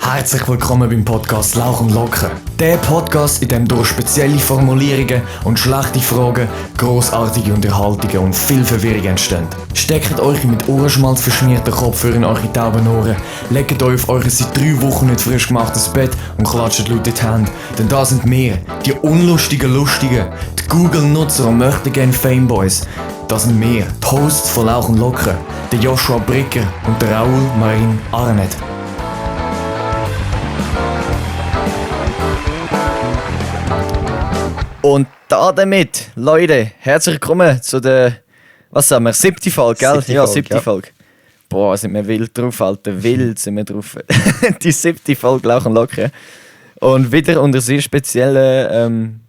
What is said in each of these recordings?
Herzlich willkommen beim Podcast Lauch und Locker. Der Podcast, in dem durch spezielle Formulierungen und schlechte Fragen grossartige Unterhaltungen und viel Verwirrung entstehen. Steckt euch mit Ohrenschmalz verschmierten Kopfhörer in eure tauben Ohren, legt euch auf euer seit 3 Wochen nicht frisch gemachtes Bett und klatscht laut in die Hände. Denn da sind wir, die unlustigen Lustigen, die Google-Nutzer und möchtegern Fameboys. Das sind wir, die Hosts von Lauch und Locker, der Joshua Bricker und der Raoul Marin Arnett. Und damit, Leute, herzlich willkommen zu der, was sagen wir, 7. Folge, gell? Ja, 7. Folge. Boah, sind wir wild drauf, Alter, wild sind wir drauf. Die 7. Folge Lauch und Locker. Und wieder unter sehr speziellen,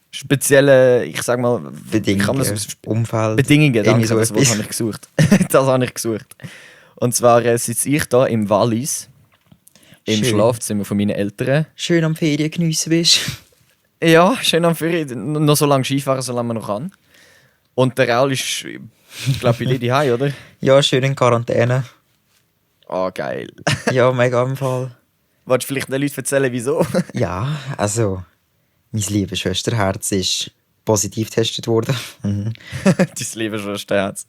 ich sag mal, Bedingungen, Umfeld. Bedingungen, danke, das Wort habe ich gesucht. Das habe ich gesucht. Und zwar sitze ich da im Wallis, im Schlafzimmer von meinen Eltern. Schön am Ferien geniessen bist. Ja, schön am Ferien. Noch so lange Skifahren, solange man noch kann. Und der Raul ist, ich glaube, bei dir daheim, oder? Ja, schön in Quarantäne. Oh, geil. Ja, mega im Fall. Wolltest du vielleicht den Leuten erzählen, wieso? Ja, also, mein liebes Schwesterherz ist positiv getestet worden. Dein liebes Schwesterherz.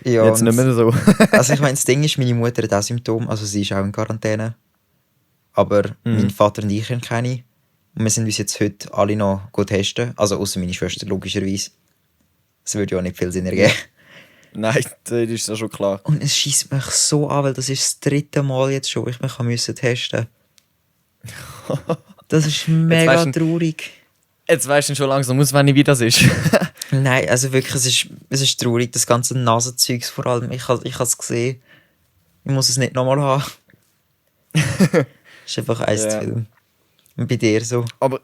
Ja, jetzt nicht mehr so. Also ich meine, das Ding ist, meine Mutter hat auch Symptome, also sie ist auch in Quarantäne. Aber mein Vater und ich haben keine. Und wir sind uns jetzt heute alle noch gut testen. Also außer meine Schwester, logischerweise. Das würde ja auch nicht viel Sinn ergeben. Nein, das ist ja schon klar. Und es schießt mich so an, weil das ist das 3. Mal jetzt schon, ich mich testen musste. Das ist mega traurig. Jetzt weißt du schon langsam auswendig, wie das ist. Nein, also wirklich, es ist traurig, das ganze Nasenzeugs vor allem. Ich habe es gesehen. Ich muss es nicht nochmal haben. Das ist einfach eins zu viel. Und bei dir so? Aber,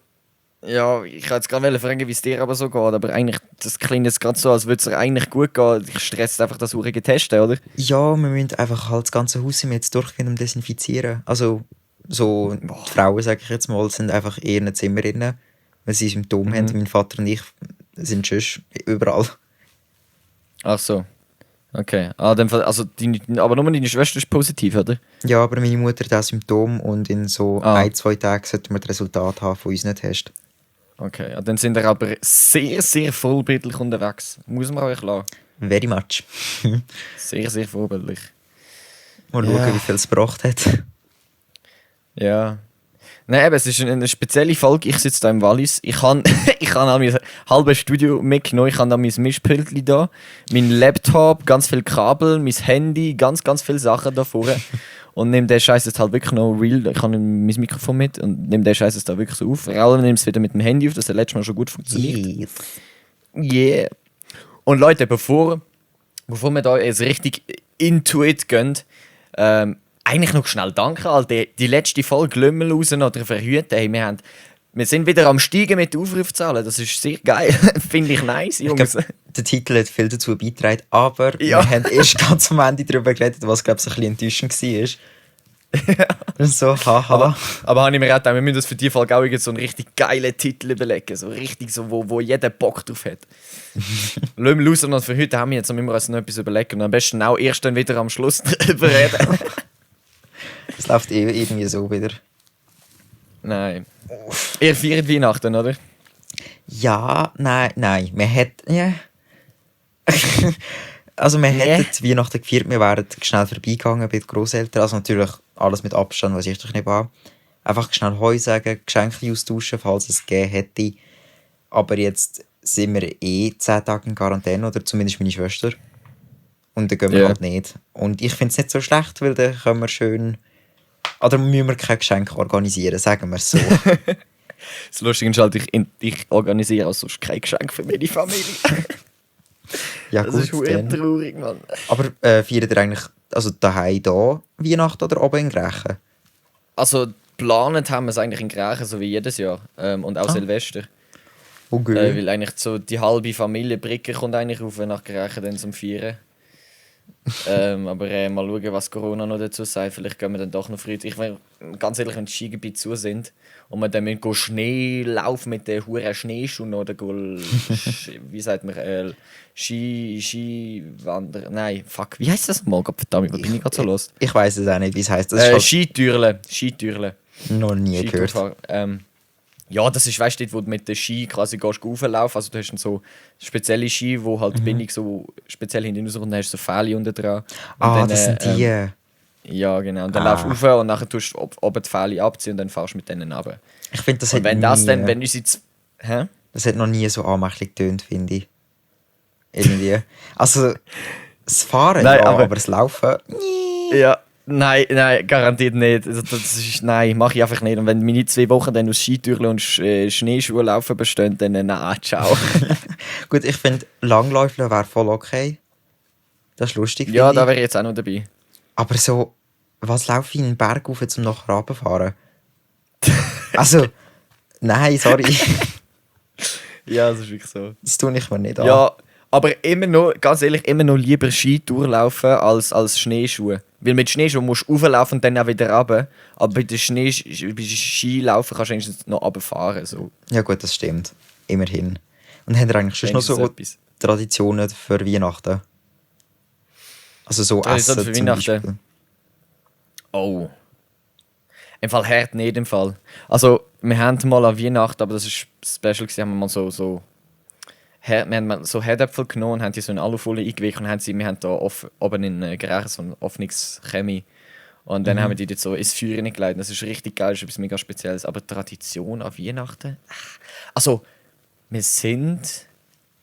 ja, ich wollte jetzt gerade fragen, wie es dir aber so geht. Aber eigentlich, das klingt jetzt gerade so, als würde es dir eigentlich gut gehen. Ich stresse einfach das urige Testen, oder? Ja, wir müssen einfach halt das ganze Haus jetzt durchgehen und desinfizieren. Also, so die Frauen, sage ich jetzt mal, sind einfach eher in den Zimmern, weil sie Symptome haben. Mein Vater und ich sind schon überall. Ach so. Okay. Also aber nur deine Schwester ist positiv, oder? Ja, aber meine Mutter hat auch Symptome und in so 1-2 Tagen sollten wir das Resultat haben von unseren Tests. Okay, ja, dann sind wir aber sehr, sehr vorbildlich unterwegs. Muss man euch lassen. Very much. Sehr, sehr vorbildlich. Mal schauen, wie viel es gebracht hat. Ja. Nein, eben, es ist eine spezielle Folge. Ich sitze hier im Wallis. Ich habe mein halbes Studio mitgenommen. Ich habe da mein Mischpultchen da, mein Laptop, ganz viele Kabel, mein Handy, ganz, ganz viele Sachen da vorne. Und nehme den Scheiß jetzt halt wirklich noch real. Ich habe mein Mikrofon mit und nehme den Scheiß jetzt da wirklich so auf. Raul nimmt es wieder mit dem Handy auf, das hat letztes Mal schon gut funktioniert. Yeah. Und Leute, bevor wir da jetzt richtig into it gehen, eigentlich noch schnell danke, Alter. Die letzte Folge Glümmel raus oder verhüten. Hey, wir sind wieder am Steigen mit Aufrufzahlen. Das ist sehr geil. Finde ich nice, Jungs. Ich glaub, der Titel hat viel dazu beigetragen, aber wir haben erst ganz am Ende darüber geredet, was glaube ich ein bisschen enttäuschend war. Ja. So, haha. Aber habe ich mir auch gedacht, wir müssen das für die Folge auch so einen richtig geilen Titel überlegen. So richtig, so, wo jeder Bock drauf hat. Lassen wir raus und für heute haben wir jetzt noch etwas überlegen. Und am besten auch erst dann wieder am Schluss darüber reden. Es läuft irgendwie so wieder. Nein. Ihr feiert Weihnachten, oder? Ja, nein. Wir hätten... Ja. Also wir hätten Weihnachten gefeiert, wir wären schnell vorbeigegangen bei den Grosseltern. Also natürlich alles mit Abstand, was ich doch nicht habe. Einfach schnell Heu sagen, Geschenke austauschen, falls es gegeben hätte. Aber jetzt sind wir 10 Tage in Quarantäne, oder zumindest meine Schwester. Und dann gehen wir halt nicht. Und ich finde es nicht so schlecht, weil dann können wir schön... Oder müssen wir kein Geschenk organisieren, sagen wir es so. Das Lustige ist halt, ich organisiere auch sonst kein Geschenk für meine Familie. Ja, das gut, ist wirklich traurig, Mann. Aber feiert ihr eigentlich daheim da Weihnachten oder oben in Grächen? Also geplant haben wir es eigentlich in Grächen, so wie jedes Jahr. Und auch Silvester. Okay. Weil eigentlich so die halbe Familie Bricker kommt eigentlich rauf nach Grächen dann zum Feiern. Aber mal schauen, was Corona noch dazu sagt. Vielleicht gehen wir dann doch noch früh. Ich meine, ganz ehrlich, wenn die Skigebiete zu sind und man dann mit Schnee laufen mit den huren Schneeschuhen oder wie sagt man, Skiwandern. Nein, fuck, wie heißt das mal? Verdammt, was bin ich gerade so los? Ich weiß es auch nicht, wie es heisst. Das ist halt Skitürle. noch nie gehört. Ja, das ist, weißt du, dort, wo du mit den Ski quasi rauflaufen. Also du hast dann so spezielle Ski, wo halt die Bindung so speziell hinten raus und dann hast du so Fälle unten dran. Und dann, Das sind die. ja, genau. Und dann laufst du rauf und nachher tust du oben die Fälle abziehen und dann fährst du mit denen runter. Ich finde, das Und hat wenn nie, das dann, wenn unsere hä? das hat noch nie so anmächtig getönt, finde ich. Irgendwie. Also, das Fahren, Nein, ja, aber aber das Laufen, Ja, nein, garantiert nicht. Das ist, nein, mache ich einfach nicht. Und wenn meine 2 Wochen dann aus Skitürchen und Schneeschuhen laufen bestehen, dann nein, ciao. Gut, ich finde, Langläufeln wäre voll okay. Das ist lustig, Ja, finde da ich. wäre ich jetzt auch noch dabei. Aber so, was laufe ich in den Berg rauf, um nachher runterfahren? Also, nein, sorry. Ja, das ist wirklich so. Das tue ich mir nicht an. Ja, aber immer noch, ganz ehrlich, immer noch lieber Skitour laufen als Schneeschuhe. Weil mit Schneeschuhen musst du rauflaufen und dann auch wieder runter. Aber bei den Skilaufen kannst du eigentlich noch runterfahren. So. Ja gut, das stimmt. Immerhin. Und haben ihr eigentlich schon noch so Wenigstens etwas. Traditionen für Weihnachten? Also so Tradition Essen für zum Weihnachten? Beispiel. Oh. Im Fall hart nicht im Fall. Also, wir haben mal an Weihnachten, aber das ist special gewesen, haben wir mal so wir haben mal so Herdäpfel genommen und haben die so in Alufolie eingewickelt und wir haben da oben in Gerät so ein offenes Chemie. Und dann haben wir die dort so ins Feuer gelegt. Das ist richtig geil, das ist etwas mega Spezielles. Aber Tradition an Weihnachten? Also, wir sind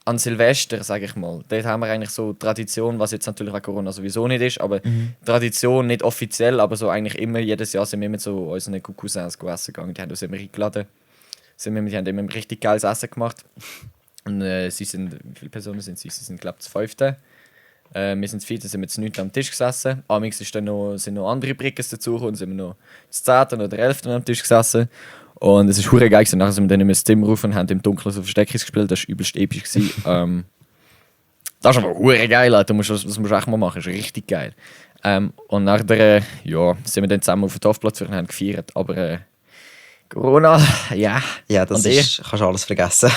an Silvester, sage ich mal. Dort haben wir eigentlich so Tradition, was jetzt natürlich wegen Corona sowieso nicht ist, aber Tradition nicht offiziell, aber so eigentlich immer, jedes Jahr sind wir mit so unseren Cousins essen gegangen. Die haben uns immer eingeladen. Die haben immer ein richtig geiles Essen gemacht. Und sie sind, wie viele Personen sind sie? Sie sind, glaube ich, das 5. Wir sind 4, sind wir zu 9 am Tisch gesessen. Amix sind noch andere Brickes dazugekommen, sind wir noch zu 10. oder 11. am Tisch gesessen. Und es ist hure geil. Nachher sind wir dann in das Zimmer rauf und haben im Dunkeln so Versteckis gespielt. Das war übelst episch. Das ist aber hure geil, Alter. Das musst du echt mal machen. Das ist richtig geil. Und nachher sind wir dann zusammen auf den Dorfplatz und haben gefeiert. Aber Corona, ja. Ja, das Und ihr? ist, kannst du alles vergessen.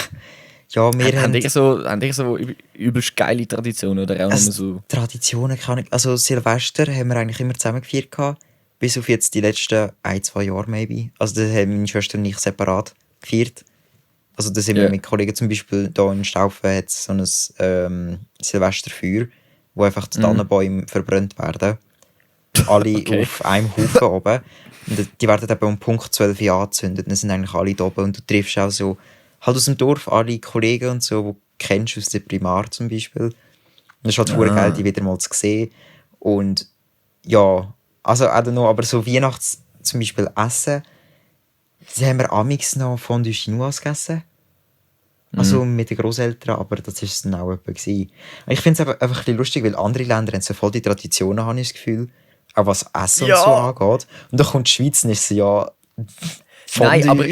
Ja, wir Haben die so übelst geile Traditionen oder auch nur so? Traditionen kann ich. Also Silvester haben wir eigentlich immer zusammen gefeiert gehabt, bis auf jetzt die letzten 1-2 Jahre maybe. Also da haben meine Schwester und ich separat gefeiert. Also da sind wir mit Kollegen zum Beispiel da in Staufen hat so ein Silvesterfeuer, wo einfach die Tannenbäume verbrannt werden. Alle auf einem Haufen oben. Und die werden eben um Punkt 12 Uhr angezündet. Dann sind eigentlich alle da oben und du triffst auch so halt aus dem Dorf alle Kollegen und so, die du kennst aus der Primar zum Beispiel. Und es ist halt verdammt geil, die wieder mal zu sehen. Und ja, also auch noch, aber so Weihnachts zum Beispiel Essen, da haben wir amix noch Fondue Chinoise gegessen. Also mit den Grosseltern, aber das war es dann auch etwa gewesen. Ich finde es einfach ein bisschen lustig, weil andere Länder haben so voll die Traditionen, habe ich das Gefühl. Auch was Essen und so angeht. Und dann kommt die Schweiz und ist so, ja... Fondue. Nein, aber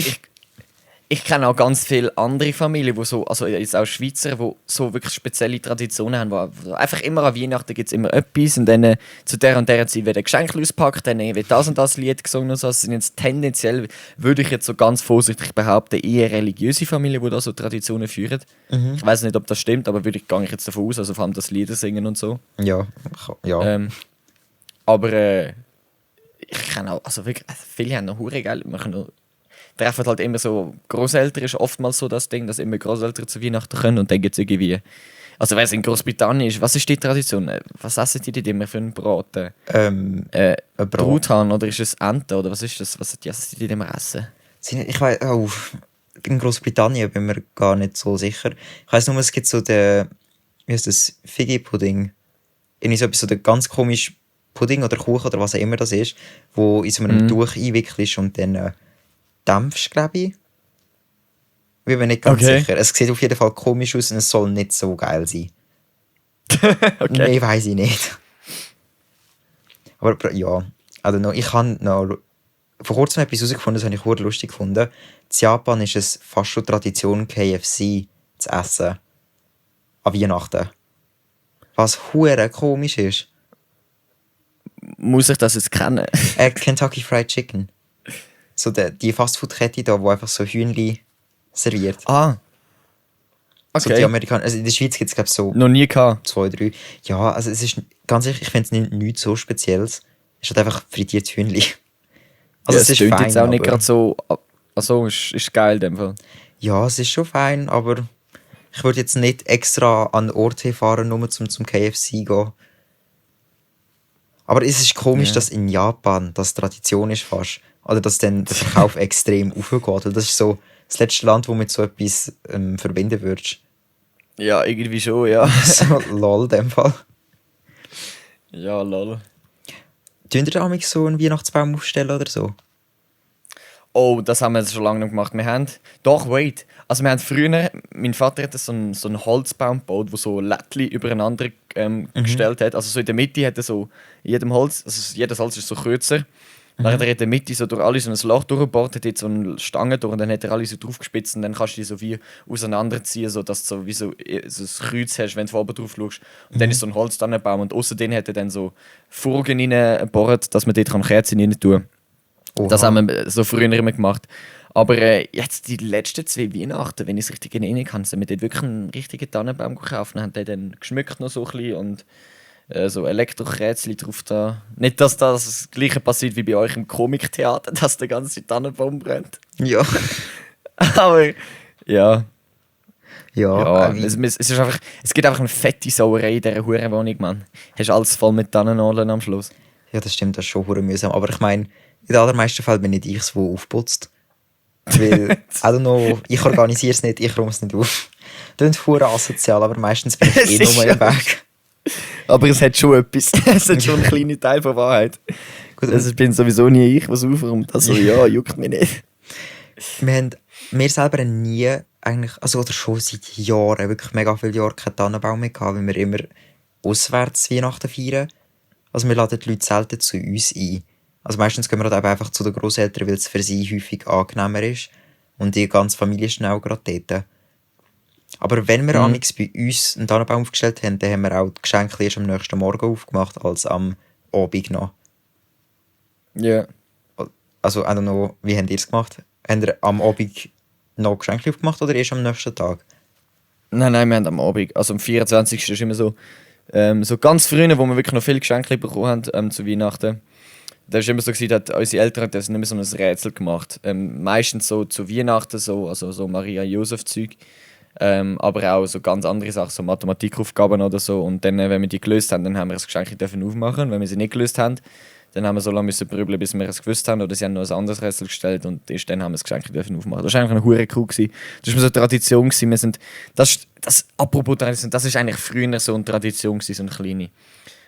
ich kenne auch ganz viele andere Familien, die so, also jetzt auch Schweizer, die so wirklich spezielle Traditionen haben, wo einfach immer an Weihnachten gibt es immer etwas und dann zu der und der Zeit wird ein Geschenk ausgepackt, dann wird das und das Lied gesungen und so. Das sind jetzt tendenziell, würde ich jetzt so ganz vorsichtig behaupten, eher religiöse Familien, die da so Traditionen führen. Ich weiß nicht, ob das stimmt, aber gehe ich jetzt davon aus, also vor allem das Lieder singen und so. Ja. Aber ich kenne auch, also wirklich, viele haben noch hure geil, machen noch treffen halt immer so, Großeltern ist oftmals so das Ding, dass immer Großeltern zu Weihnachten können und dann gibt es irgendwie, also wenn es in Großbritannien ist, was ist die Tradition? Was essen die dort immer für einen Braten? Ein Brot. Truthahn oder ist es Ente oder was ist das? Was essen die dort immer essen? Ich weiß, in Großbritannien bin mir gar nicht so sicher. Ich weiss nur, es gibt so den, wie heißt das, Figgy-Pudding. Irgendwie so etwas, so der ganz komische Pudding oder Kuchen oder was auch immer das ist, wo in so einem Tuch einwickelst und dann dämpfst, glaube ich. Ich bin mir nicht ganz sicher. Es sieht auf jeden Fall komisch aus und es soll nicht so geil sein. Nein, weiss ich nicht. Aber ja, also ich habe noch vor kurzem etwas herausgefunden, das habe ich sehr lustig gefunden. In Japan ist es fast schon Tradition, KFC zu essen. An Weihnachten. Was hure komisch ist. Muss ich das jetzt kennen? Kentucky Fried Chicken. So die Fastfood-Kette da, wo einfach so Hühnli serviert. Ah. So die Okay. Amerikaner, also in der Schweiz gibt es glaube ich so Noch nie gehabt. 2, 3. Ja, also es ist ganz ehrlich, ich finde es nichts so Spezielles. Es ist halt einfach frittiertes Hühnli. Also Ja, es ist tönt fein, jetzt auch nicht aber- gerade so. Also ist geil in dem Fall. Ja, es ist schon fein, aber ich würde jetzt nicht extra an den Ort fahren, nur zum KFC gehen. Aber es ist komisch, Ja. dass in Japan das Tradition ist fast. Oder dass dann der Verkauf extrem aufgeht. Weil das ist so das letzte Land, wo mit so etwas verbinden würdest. Ja, irgendwie schon, ja. So lol, in dem Fall. Ja, lol. Tun ihr da so einen Weihnachtsbaum aufstellen oder so? Oh, das haben wir schon lange nicht gemacht. Wir haben. Doch, wait. Also, wir haben früher. Mein Vater hat so einen Holzbaum gebaut, der so Lättchen übereinander gestellt hat. Also, so in der Mitte hat er so. In jedem Holz. Also, jedes Holz ist so kürzer. Dann hat er in der Mitte so durch alles so ein Loch durchgebohrt, hat jetzt so eine Stange durch und dann hat er alle so draufgespitzt und dann kannst du die so wie auseinanderziehen, sodass du so wie so ein Kreuz hast, wenn du von oben drauf schaust. Und dann ist so ein Holztannenbaum und außerdem hat er dann so Furgen reingebohrt, dass man dort Kerzen rein tun kann. Das haben wir so früher immer gemacht. Aber jetzt die letzten 2 Weihnachten, wenn ich es richtig erinnern kann, sind wir dort wirklich einen richtigen Tannenbaum gekauft und haben den dann geschmückt noch so ein bisschen und so Elektrokätzchen drauf da. Nicht, dass das Gleiche passiert wie bei euch im Komiktheater, dass der ganze Tannenbaum brennt. Ja. Aber ja, Ja, es ist einfach, es gibt einfach eine fette Sauerei in dieser Hurenwohnung, Mann. Hast alles voll mit Tannennadeln am Schluss. ja, das stimmt, das ist schon hure mühsam. Aber ich meine, in den allermeisten Fällen bin nicht ich es, der aufputzt. Weil, I don't know, ich organisiere es nicht, ich räume es nicht auf. Das ist hure asozial, aber meistens bin ich Es eh ist nur ja- im Weg. Aber es hat schon etwas. Es hat schon einen kleinen Teil von Wahrheit. Gut, Also ich bin sowieso nie ich, was aufräumt. Also ja, juckt mich nicht. wir selber haben nie eigentlich, also oder schon seit Jahren, wirklich mega viele Jahre keinen Tannenbaum mehr gehabt, weil wir immer auswärts Weihnachten feiern. Also wir laden die Leute selten zu uns ein. Also meistens gehen wir halt eben einfach zu den Grosseltern, weil es für sie häufig angenehmer ist. Und die ganze Familie ist dann auch gerade dort. Aber wenn wir amigs bei uns einen Tannenbaum aufgestellt haben, dann haben wir auch die Geschenke erst am nächsten Morgen aufgemacht, als am Abend noch. Ja. Also, I don't know, wie habt ihr es gemacht? Habt ihr am Abend noch Geschenke aufgemacht oder erst am nächsten Tag? Nein, wir haben am Abend, also am 24. ist immer so, so ganz früh, wo wir wirklich noch viele Geschenke bekommen haben zu Weihnachten. Da war immer so, dass unsere Eltern haben das nicht mehr so ein Rätsel gemacht. Meistens so zu Weihnachten, also so Maria-Josef-Zeug. Aber auch so ganz andere Sachen, so Mathematikaufgaben oder so. Und dann, wenn wir die gelöst haben, dann haben wir das Geschenk dürfen aufmachen. Wenn wir sie nicht gelöst haben, dann haben wir so lange müssen brüllen, bis wir es gewusst haben. Oder sie haben noch ein anderes Rätsel gestellt und erst dann haben wir das Geschenk dürfen aufmachen. Das war eigentlich eine hure cool gewesen. Das war so eine Tradition gewesen. Wir sind, apropos Tradition, das ist eigentlich früher so eine Tradition gewesen, so eine kleine.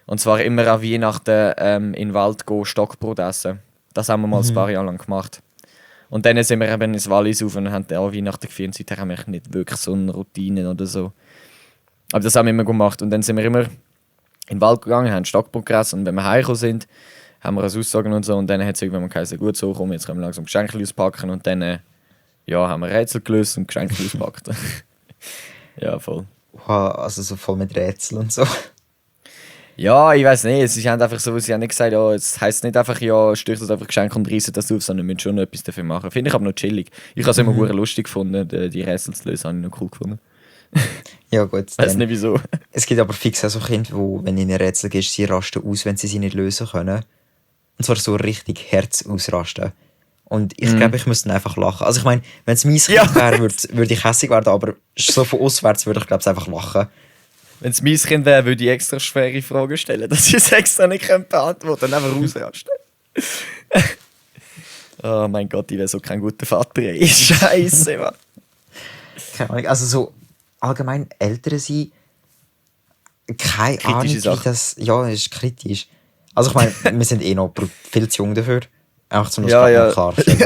Und zwar immer an Weihnachten in den Wald gehen, Stockbrot essen. Das haben wir mal ein paar Jahre lang gemacht. Und dann sind wir eben ins Wallis auf und haben dann auch Weihnachten gefeiert. Seitdem haben wir nicht wirklich so eine Routine oder so. Aber das haben wir immer gemacht. Und dann sind wir immer in den Wald gegangen, haben Stockbrot gegessen. Und wenn wir heimgekommen sind, haben wir uns Aussagen und so. Und dann hat es irgendwann mal geheißen, gut, so komm, jetzt können wir langsam Geschenke auspacken. Und dann haben wir Rätsel gelöst und Geschenke auspackt. Ja, voll. Wow, also so voll mit Rätseln und so. Ja, ich weiß nicht. Sie haben einfach so, sie haben nicht gesagt, ja, es heisst nicht einfach, ja, stich das einfach Geschenk und reissen das auf, sondern wir müssen schon noch etwas dafür machen. Finde ich aber noch chillig. Ich habe es immer hure lustig gefunden, die Rätsel zu lösen, habe ich noch cool gefunden. Ja gut, Weiß dann. nicht wieso. Es gibt aber fix auch so Kinder, wo, wenn du ihnen Rätsel gibst, sie rasten aus, wenn sie nicht lösen können. Und zwar so richtig Herz ausrasten. Und ich glaube, ich müsste dann einfach lachen. Also ich meine, wenn es mein Kind Ja. wäre, würde ich hässig werden, aber so von auswärts würde ich glaube ich einfach lachen. Wenn es mein Kind wäre, würde ich extra schwere Fragen stellen, dass ich es extra nicht beantworten kann, einfach ausrasten. Oh mein Gott, ich wäre so kein guter Vater. Ey. Scheiße, Mann. Keine Ahnung, also so allgemein Eltern sein, keine Kritische Ahnung, wie Sache. das, ja, ist kritisch. Also ich meine, wir sind eh noch viel zu jung dafür. Einfach zum Ja, ja. klarstellen.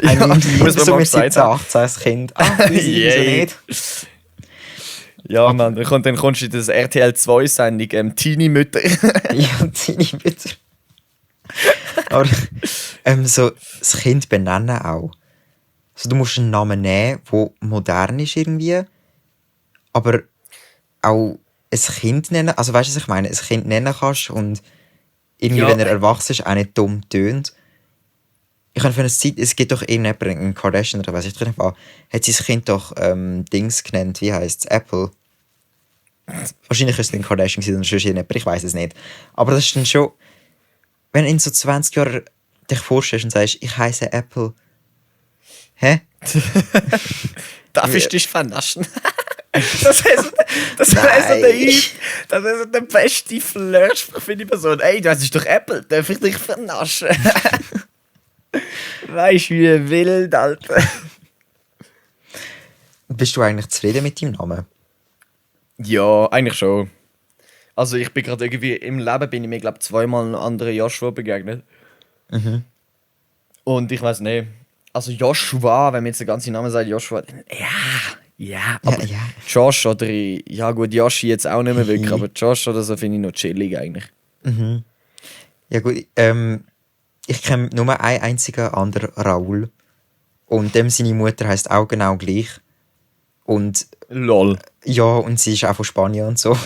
Ja, muss man so mal mit gesagt 17, haben. 18 als Kind. Ah, wieso Yay. nicht? Ja, Mann, dann kommst du in das RTL 2-Sendung, Teenie-Mütter. Ja, deine Mütter. Aber so das Kind benennen auch. Also, du musst einen Namen nehmen, der modern ist irgendwie, aber auch Kind nennen, also weißt du, was ich meine? Ein Kind nennen kannst und irgendwie, Ja. wenn er erwachsen ist, auch nicht dumm tönt. Ich habe für eine Zeit, es gibt doch irgendjemanden, einen Kardashian oder was ich drin war, hat sein Kind doch Dings genannt, wie heisst es? Apple. Wahrscheinlich ist es ein Kardashian gewesen, oder sonst irgendjemand, ich weiß es nicht. Aber das ist dann schon, wenn du in so 20 Jahren dich vorstellst und sagst, ich heiße Apple. Hä? Darf ich dich vernaschen? Das wäre so, so der beste Flirt für die Person. Ey, du hast doch Apple, darf ich dich vernaschen? Weißt du, wie wild, Alter. Bist du eigentlich zufrieden mit deinem Namen? Ja, eigentlich schon. Also ich bin gerade irgendwie, im Leben bin ich mir, glaube ich, zweimal einem anderen Joshua begegnet. Und ich weiß nicht, also Joshua, wenn man jetzt den ganzen Namen sagt, Joshua, dann, ja, aber ja. Josh oder, ja gut, Yoshi jetzt auch nicht mehr wirklich, aber Josh oder so finde ich noch chillig eigentlich. Ja gut, ich kenne nur einen einzigen anderen Raoul. Und dem seine Mutter heisst auch genau gleich. Und Lol. ja, und sie ist auch von Spanien und so.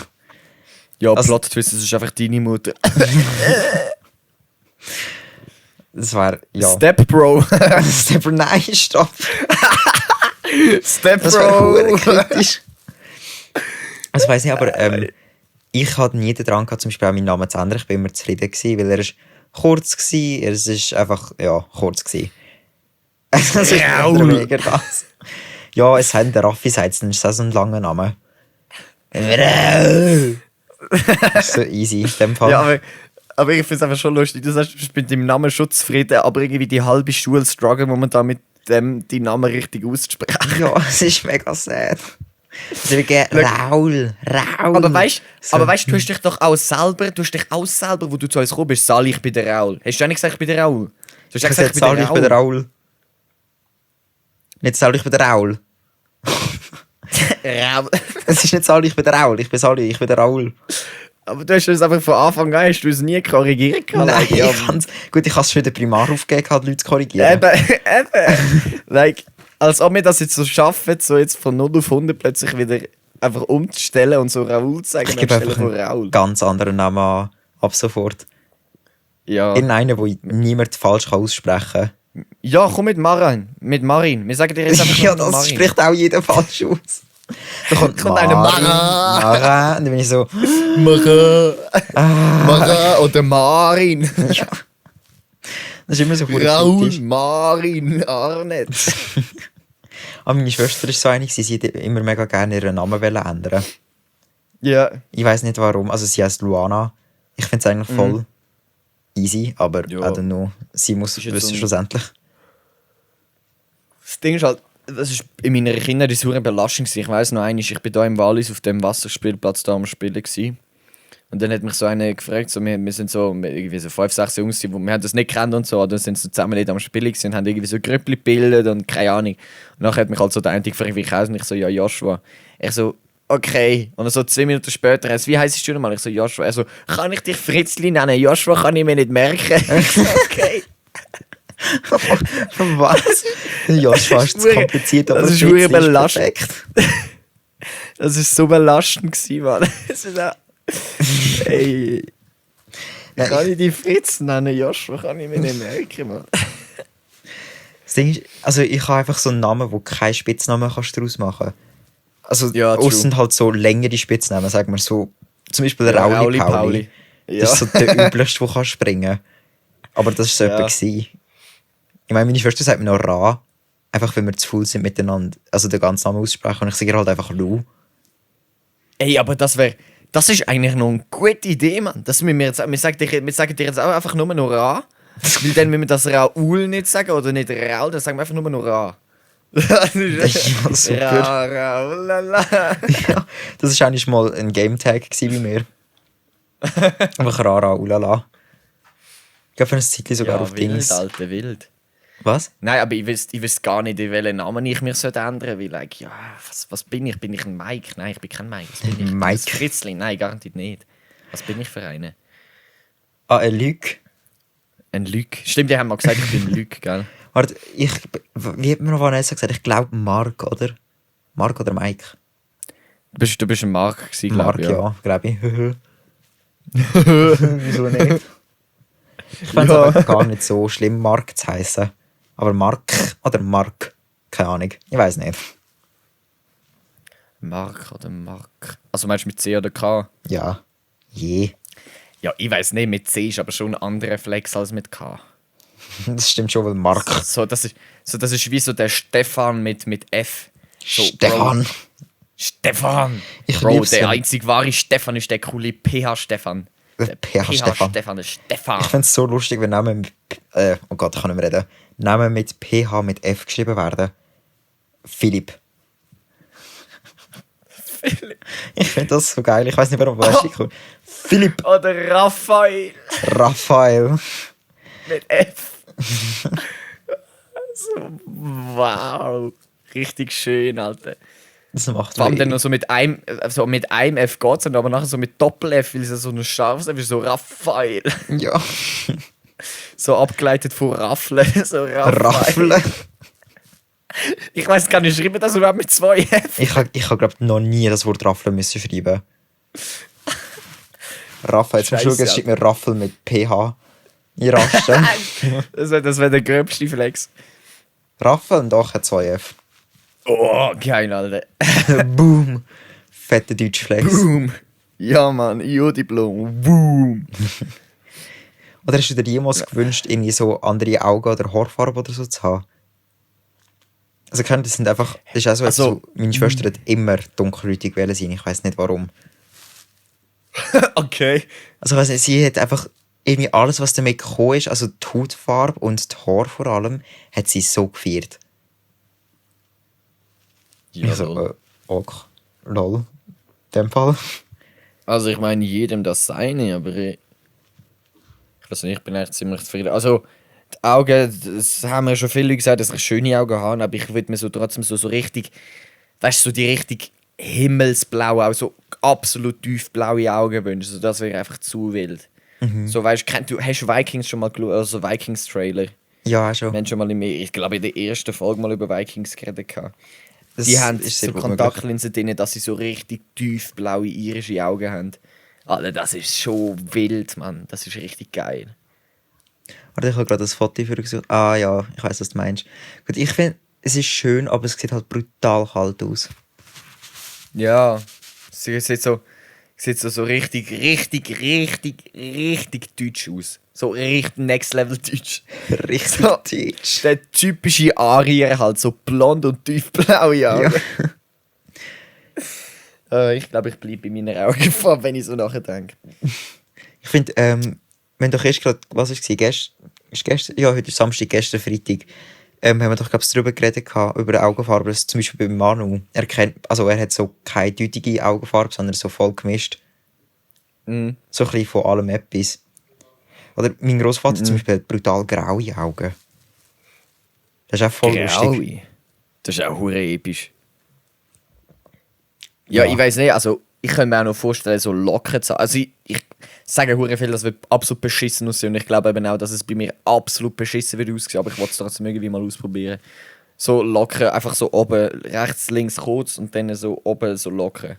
Ja, Also- Plot-Twist, das ist einfach deine Mutter. Das wäre, ja. Step Bro. Nein, stopp. Step Das wäre Bro. kritisch. Also ich weiss nicht, aber ich hatte nie den Drang gehabt, zum Beispiel auch meinen Namen zu ändern. Ich war immer zufrieden gewesen, weil er ist kurz war. Es ist einfach, ja, kurz gewesen. Das ist Raoul. mega das. Ja, es hat der Raffi sagt, dann ist das so ein langer Name. Raoul. So easy, in dem Fall. Ja, aber ich finde es einfach schon lustig. Du sagst, du bist mit deinem Namen schon zufrieden, aber irgendwie die halbe Schule strugglen momentan mit dem, die Namen richtig auszusprechen. Ja, es ist mega sad. Also wirklich Raoul. Aber weißt So. du, du hast dich doch auch selber, wo du zu uns gekommen bist, Sali, ich bin der Raoul. Hast du auch nicht gesagt, ich bin der Raoul? Du hast Ich gesagt, gesagt, Sali, ich bin der Raoul. Nicht Sali, ich bin der Raoul. Raoul. Es ist nicht Sali, ich bin der Raoul. Ich bin Sali, ich bin der Raoul. Aber du hast es einfach von Anfang an, hast du es nie korrigiert. Nein, ja. Gut, ich habe es für den Primar aufgegeben, die Leute zu korrigieren. Eben. Like, als ob wir das jetzt so schaffen, so jetzt von 0 auf 100 plötzlich wieder einfach umzustellen und so Raoul zu sagen, Ich gebe anstelle einfach von einen Raoul. ganz anderen Namen an, ab sofort. Ja. In einen, den niemand falsch aussprechen kann. Ja, komm mit Marin. Mit Marin. Wir sagen dir jetzt einfach Ja, nur das Marin. spricht auch jeder falsch aus. Da kommt eine Mara. Und dann bin ich so, Marin oder Marin. ja. Das ist immer so gut. Raoul, Marin, Arnett. Aber meine Schwester ist so einig, sie wollte immer mega gerne ihren Namen ändern. Ja. Ich weiß nicht warum. Also sie heißt Luana. Ich finde es eigentlich voll easy, aber Ja. I don't know. Sie muss Ist jetzt wissen so ein- schlussendlich. Das Ding ist halt, das ist in meiner Kindheit eine saure Belastung gewesen. Ich weiss noch einmal, ich bin da im Wallis auf dem Wasserspielplatz da am Spielen gewesen. Und dann hat mich so einer gefragt, so, wir sind so irgendwie so 5, 6 Jungs, wir haben das nicht gekannt und so, und dann sind so zusammen nicht am Spielen gewesen und haben irgendwie so Grüppli gebildet und keine Ahnung. Und dann hat mich halt so der eine gefragt, wie ich heiße, und ich so, ja, Joshua. Ich so, okay. Und dann so 2 Minuten später, er so, wie heisst du nochmal? Ich so, Joshua. Er so, kann ich dich Fritzli nennen? Joshua kann ich mir nicht merken. Ich so, okay. Was? Ja, ist fast zu kompliziert, aber das ist Fritzli verdammt belastend. perfekt. Das war so belastend gewesen, Mann. Es ist auch- Ey. Nein, Kann ich die Fritz nennen, Joshua? Kann ich mir nicht merken, Mann. Das Ding ist, also ich habe einfach so einen Namen, wo keinen Spitznamen kannst daraus machen. Also Ja, true. ausser halt so längere Spitznamen, sagen wir so. Zum Beispiel der Rauli Pauli. Ja. Das ist so der übelste, der kann springen. Aber das war so Ja. jemand gewesen. Ich meine, meine Schwester sagt mir noch Ra. Einfach, wenn wir zu faul sind miteinander, also den ganzen Namen aussprechen. Und ich sage ihr halt einfach Lu. Ey, aber das ist eigentlich noch eine gute Idee, Mann. Das müssen wir sagen dir jetzt auch einfach nur noch Ra. Weil dann müssen wir das Raoul nicht sagen oder nicht Raoul, dann sagen wir einfach nur noch Ra. Ja, super. Raoul, lala. Ja, das war eigentlich mal ein Game-Tag gewesen bei mir. Einfach Ra, Ra, Ulala. Ich glaube, für ein Zeitchen sogar auf wild, Dings. Alter, wild. Was? Nein, aber ich wüsste gar nicht, in welchen Namen ich mich ändern sollte. Weil, like, ja, was bin ich? Bin ich ein Mike? Nein, ich bin kein Mike. Was bin ich? Mike. Ein Fritzli? Nein, garantiert nicht. Was bin ich für einen? Ah, ein Luc. Ein Luc. Stimmt, die haben mal gesagt, ich bin ein Luc, gell? Warte, wie hat mir noch Vanessa gesagt? Ich glaube Mark, oder? Mark oder Mike? Du bist ein Mark gewesen, Mark, glaube ich. ja, glaube ich. Wieso nicht? Ich fände es Ja. aber gar nicht so schlimm, Mark zu heißen. Aber Mark oder Mark, keine Ahnung. Ich weiß nicht. Mark oder Mark? Also meinst du mit C oder K? Ja. Je. Ja, ich weiß nicht, mit C ist aber schon ein anderer Flex als mit K. Das stimmt schon, weil Mark. Das ist wie so der Stefan mit F. So, Stefan. Bro, Stefan! Ich Bro, lieb's, der wenn- einzig wahre Stefan ist der coole PH-Stefan. Der PH-Stefan. Stefan ist Stefan. Ich finde es so lustig, wenn Namen mit, oh Gott, ich kann nicht mehr reden. Namen mit PH mit F geschrieben werden. Philipp. Ich finde das so geil. Ich weiß nicht, warum. Weißt du, Philipp. Oder Raphael Raphael. mit F. So, wow. Richtig schön, Alter. Das macht Vor allem dann noch so mit einem F geht's, aber nachher so mit Doppel-F, weil es ja so ein scharfes F ist, so Raphael. Ja. So abgeleitet von Raffle. So Raphael. Raffle. Ich weiß gar nicht, schreiben das überhaupt mit 2 F? Ich habe glaube noch nie das Wort Raffle müssen schreiben. Raphael, zum Scheisse, Schauen, es steht mir Raffel mit PH. Ich raste. Das wär der gröbste Flex. Raffel und doch hat 2 F. Oh, geil, Alter. Boom. Fette deutsche Flex. Boom. Ja, Mann, Jodiblum. Boom. Oder hast du dir jemals gewünscht, irgendwie so andere Augen oder Haarfarbe oder so zu haben? Also das sind einfach, das ist auch so, Also, meine Schwester hat immer dunkelhäutig wollen sein, ich weiß nicht warum. Okay. Also ich weiss nicht, sie hat einfach irgendwie alles, was damit gekommen ist, also die Hautfarbe und die Haare vor allem, hat sie so gefeiert. Ja, Ich so, ok, lol, in dem Fall. Also ich meine, jedem das seine, aber ich weiß nicht, ich bin echt ziemlich zufrieden. Also die Augen, das haben mir schon viele gesagt, dass ich schöne Augen habe, aber ich würde mir so trotzdem so richtig, weißt du, so die richtig himmelsblaue, auch so absolut tiefblaue Augen wünschen. Also das wäre einfach zu wild. So weißt du, hast du Vikings schon mal geschaut, also Vikings-Trailer? Ja, schon. Wir haben schon mal ich glaube in der ersten Folge mal über Vikings geredet. Das Die haben ist sehr so gut Kontaktlinsen drin, dass sie so richtig tiefblaue irische Augen haben. Alter, das ist schon wild, Mann. Das ist richtig geil. Warte, ich habe gerade das Foto für gesucht. Ah ja, ich weiß, was du meinst. Gut, ich finde, es ist schön, aber es sieht halt brutal kalt aus. Ja, sie sieht so richtig deutsch aus. So richtig Next Level deutsch. Richtig So. deutsch. Der typische Arier halt, so blond und tiefblaue Augen. Ich glaube, ich bleibe bei meiner Augenfarbe, wenn ich so nachdenke. Ich finde, wenn doch erst gerade, was war es? Gestern? Ja, heute ist Samstag, gestern Freitag. Haben wir doch, glaube ich, darüber geredet, über Augenfarbe. Das zum Beispiel bei Manu. Er hat so keine deutliche Augenfarbe, sondern so voll gemischt. Mhm. So ein bisschen von allem etwas. Oder mein Großvater zum Beispiel hat brutal graue Augen. Das ist auch voll lustig. Graue. Das ist auch hure episch. Ja, Ja. ich weiß nicht, also ich könnte mir auch noch vorstellen, so Locken zu haben. Also ich sage hure viel, das wird absolut beschissen aussehen und ich glaube eben auch, dass es bei mir absolut beschissen wird aussehen, aber ich wollte es trotzdem irgendwie mal ausprobieren. So Locken, einfach so oben, rechts, links kurz und dann so oben so Locken.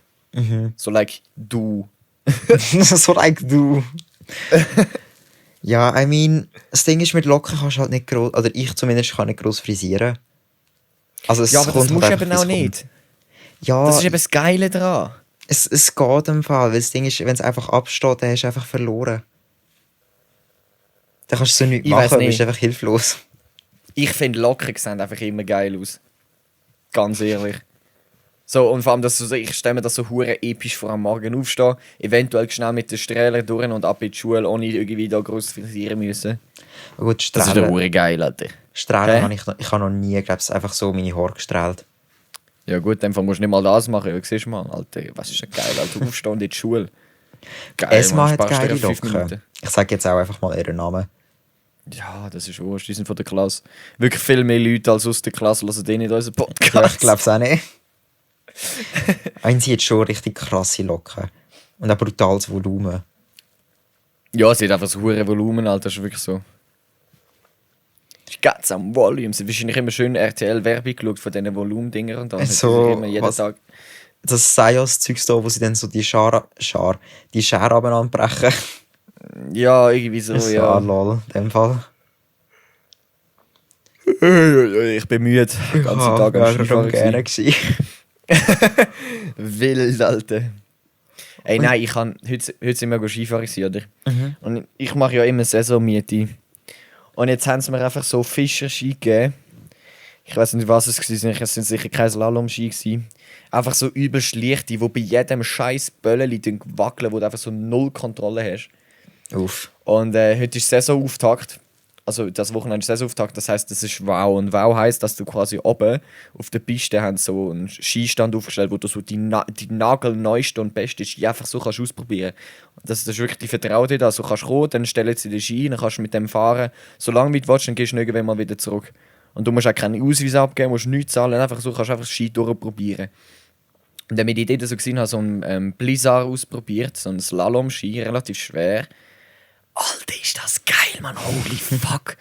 So like du. So like du. Ja, I mean, das Ding ist, mit Locken kannst du halt nicht groß, oder ich zumindest kann nicht groß frisieren. Also es Ja, aber das kommt musst halt du eben einfach, auch wie es nicht. kommt. Ja, Das ist eben das Geile daran. es geht im Fall, weil das Ding ist, wenn es einfach absteht, dann hast du einfach verloren. Dann kannst du so nichts Ich weiss machen, du nicht. bist einfach hilflos. Ich finde Locken sehen einfach immer geil aus. Ganz ehrlich. So, und vor allem, dass ich stelle mir das so hure episch vor, am Morgen aufstehen, eventuell schnell mit den Strählen durch und ab in die Schule, ohne irgendwie da groß frisieren müssen. Gut, Das ist ja hure geil, Alter. Strahlen Hä? habe ich habe noch nie, glaube ich, einfach so meine Haare gestrahlt. Ja gut, dann musst du nicht mal das machen, ja, siehst du mal, Alter, was ist denn geil, Alter, aufstehen und in die Schule. Geil, Esma Mann, hat sparst dir geile 5 Locken. Minuten. Ich sage jetzt auch einfach mal ihren Namen. Ja, das ist wurscht, die sind von der Klasse. Wirklich viel mehr Leute als aus der Klasse hören die nicht unseren Podcast. Ja, ich glaube es auch nicht. Sie hat schon richtig krasse Locken. Und auch brutales Volumen. Ja, sie hat einfach so hure Volumen, Alter, das ist wirklich so. Das ist ganz am Volume. Sie haben wahrscheinlich immer schön RTL-Werbung geschaut von diesen Volumendingern und dann So, immer jeden was- Tag. das Seios-Zeugs da, wo sie dann so die die Schere anbrechen. Ja, irgendwie so, Das ja. war lol, in dem Fall. Ich bin müde. Den ganzen Tag am Skifahren gerne gewesen. gewesen. Wild, Alter. Ey, nein, heute sind wir Skifahren gewesen, oder? Und ich mache ja immer Saisonmiete. Und jetzt haben sie mir einfach so Fischerski gegeben. Ich weiß nicht, was es war. Es sind sicher keine Slalom-Ski gewesen. Einfach so übelst leichte, die bei jedem scheiß Bölleli wackeln, wo du einfach so null Kontrolle hast. Uff. Und heute ist Saisonauftakt. Also das Wochenende ist Saisonauftakt, das heisst, das ist Wow. Und Wow heisst, dass du quasi oben auf der Piste haben so einen Skistand aufgestellt, wo du so die nagelneueste und beste Ski einfach so kannst ausprobieren. Das ist wirklich die Vertrauen dir da. Also kannst kommen, dann stellen sie den Ski, dann kannst du mit dem fahren. Solange du willst, dann gehst du irgendwann mal wieder zurück. Und du musst auch keinen Ausweis abgeben, musst nichts zahlen, einfach so kannst du einfach das Ski durchprobieren. Und dann mit der Idee so gesehen habe, so einen Blizzard ausprobiert, so einen Slalom-Ski, relativ schwer. Alter, ist das geil, Mann. Holy fuck.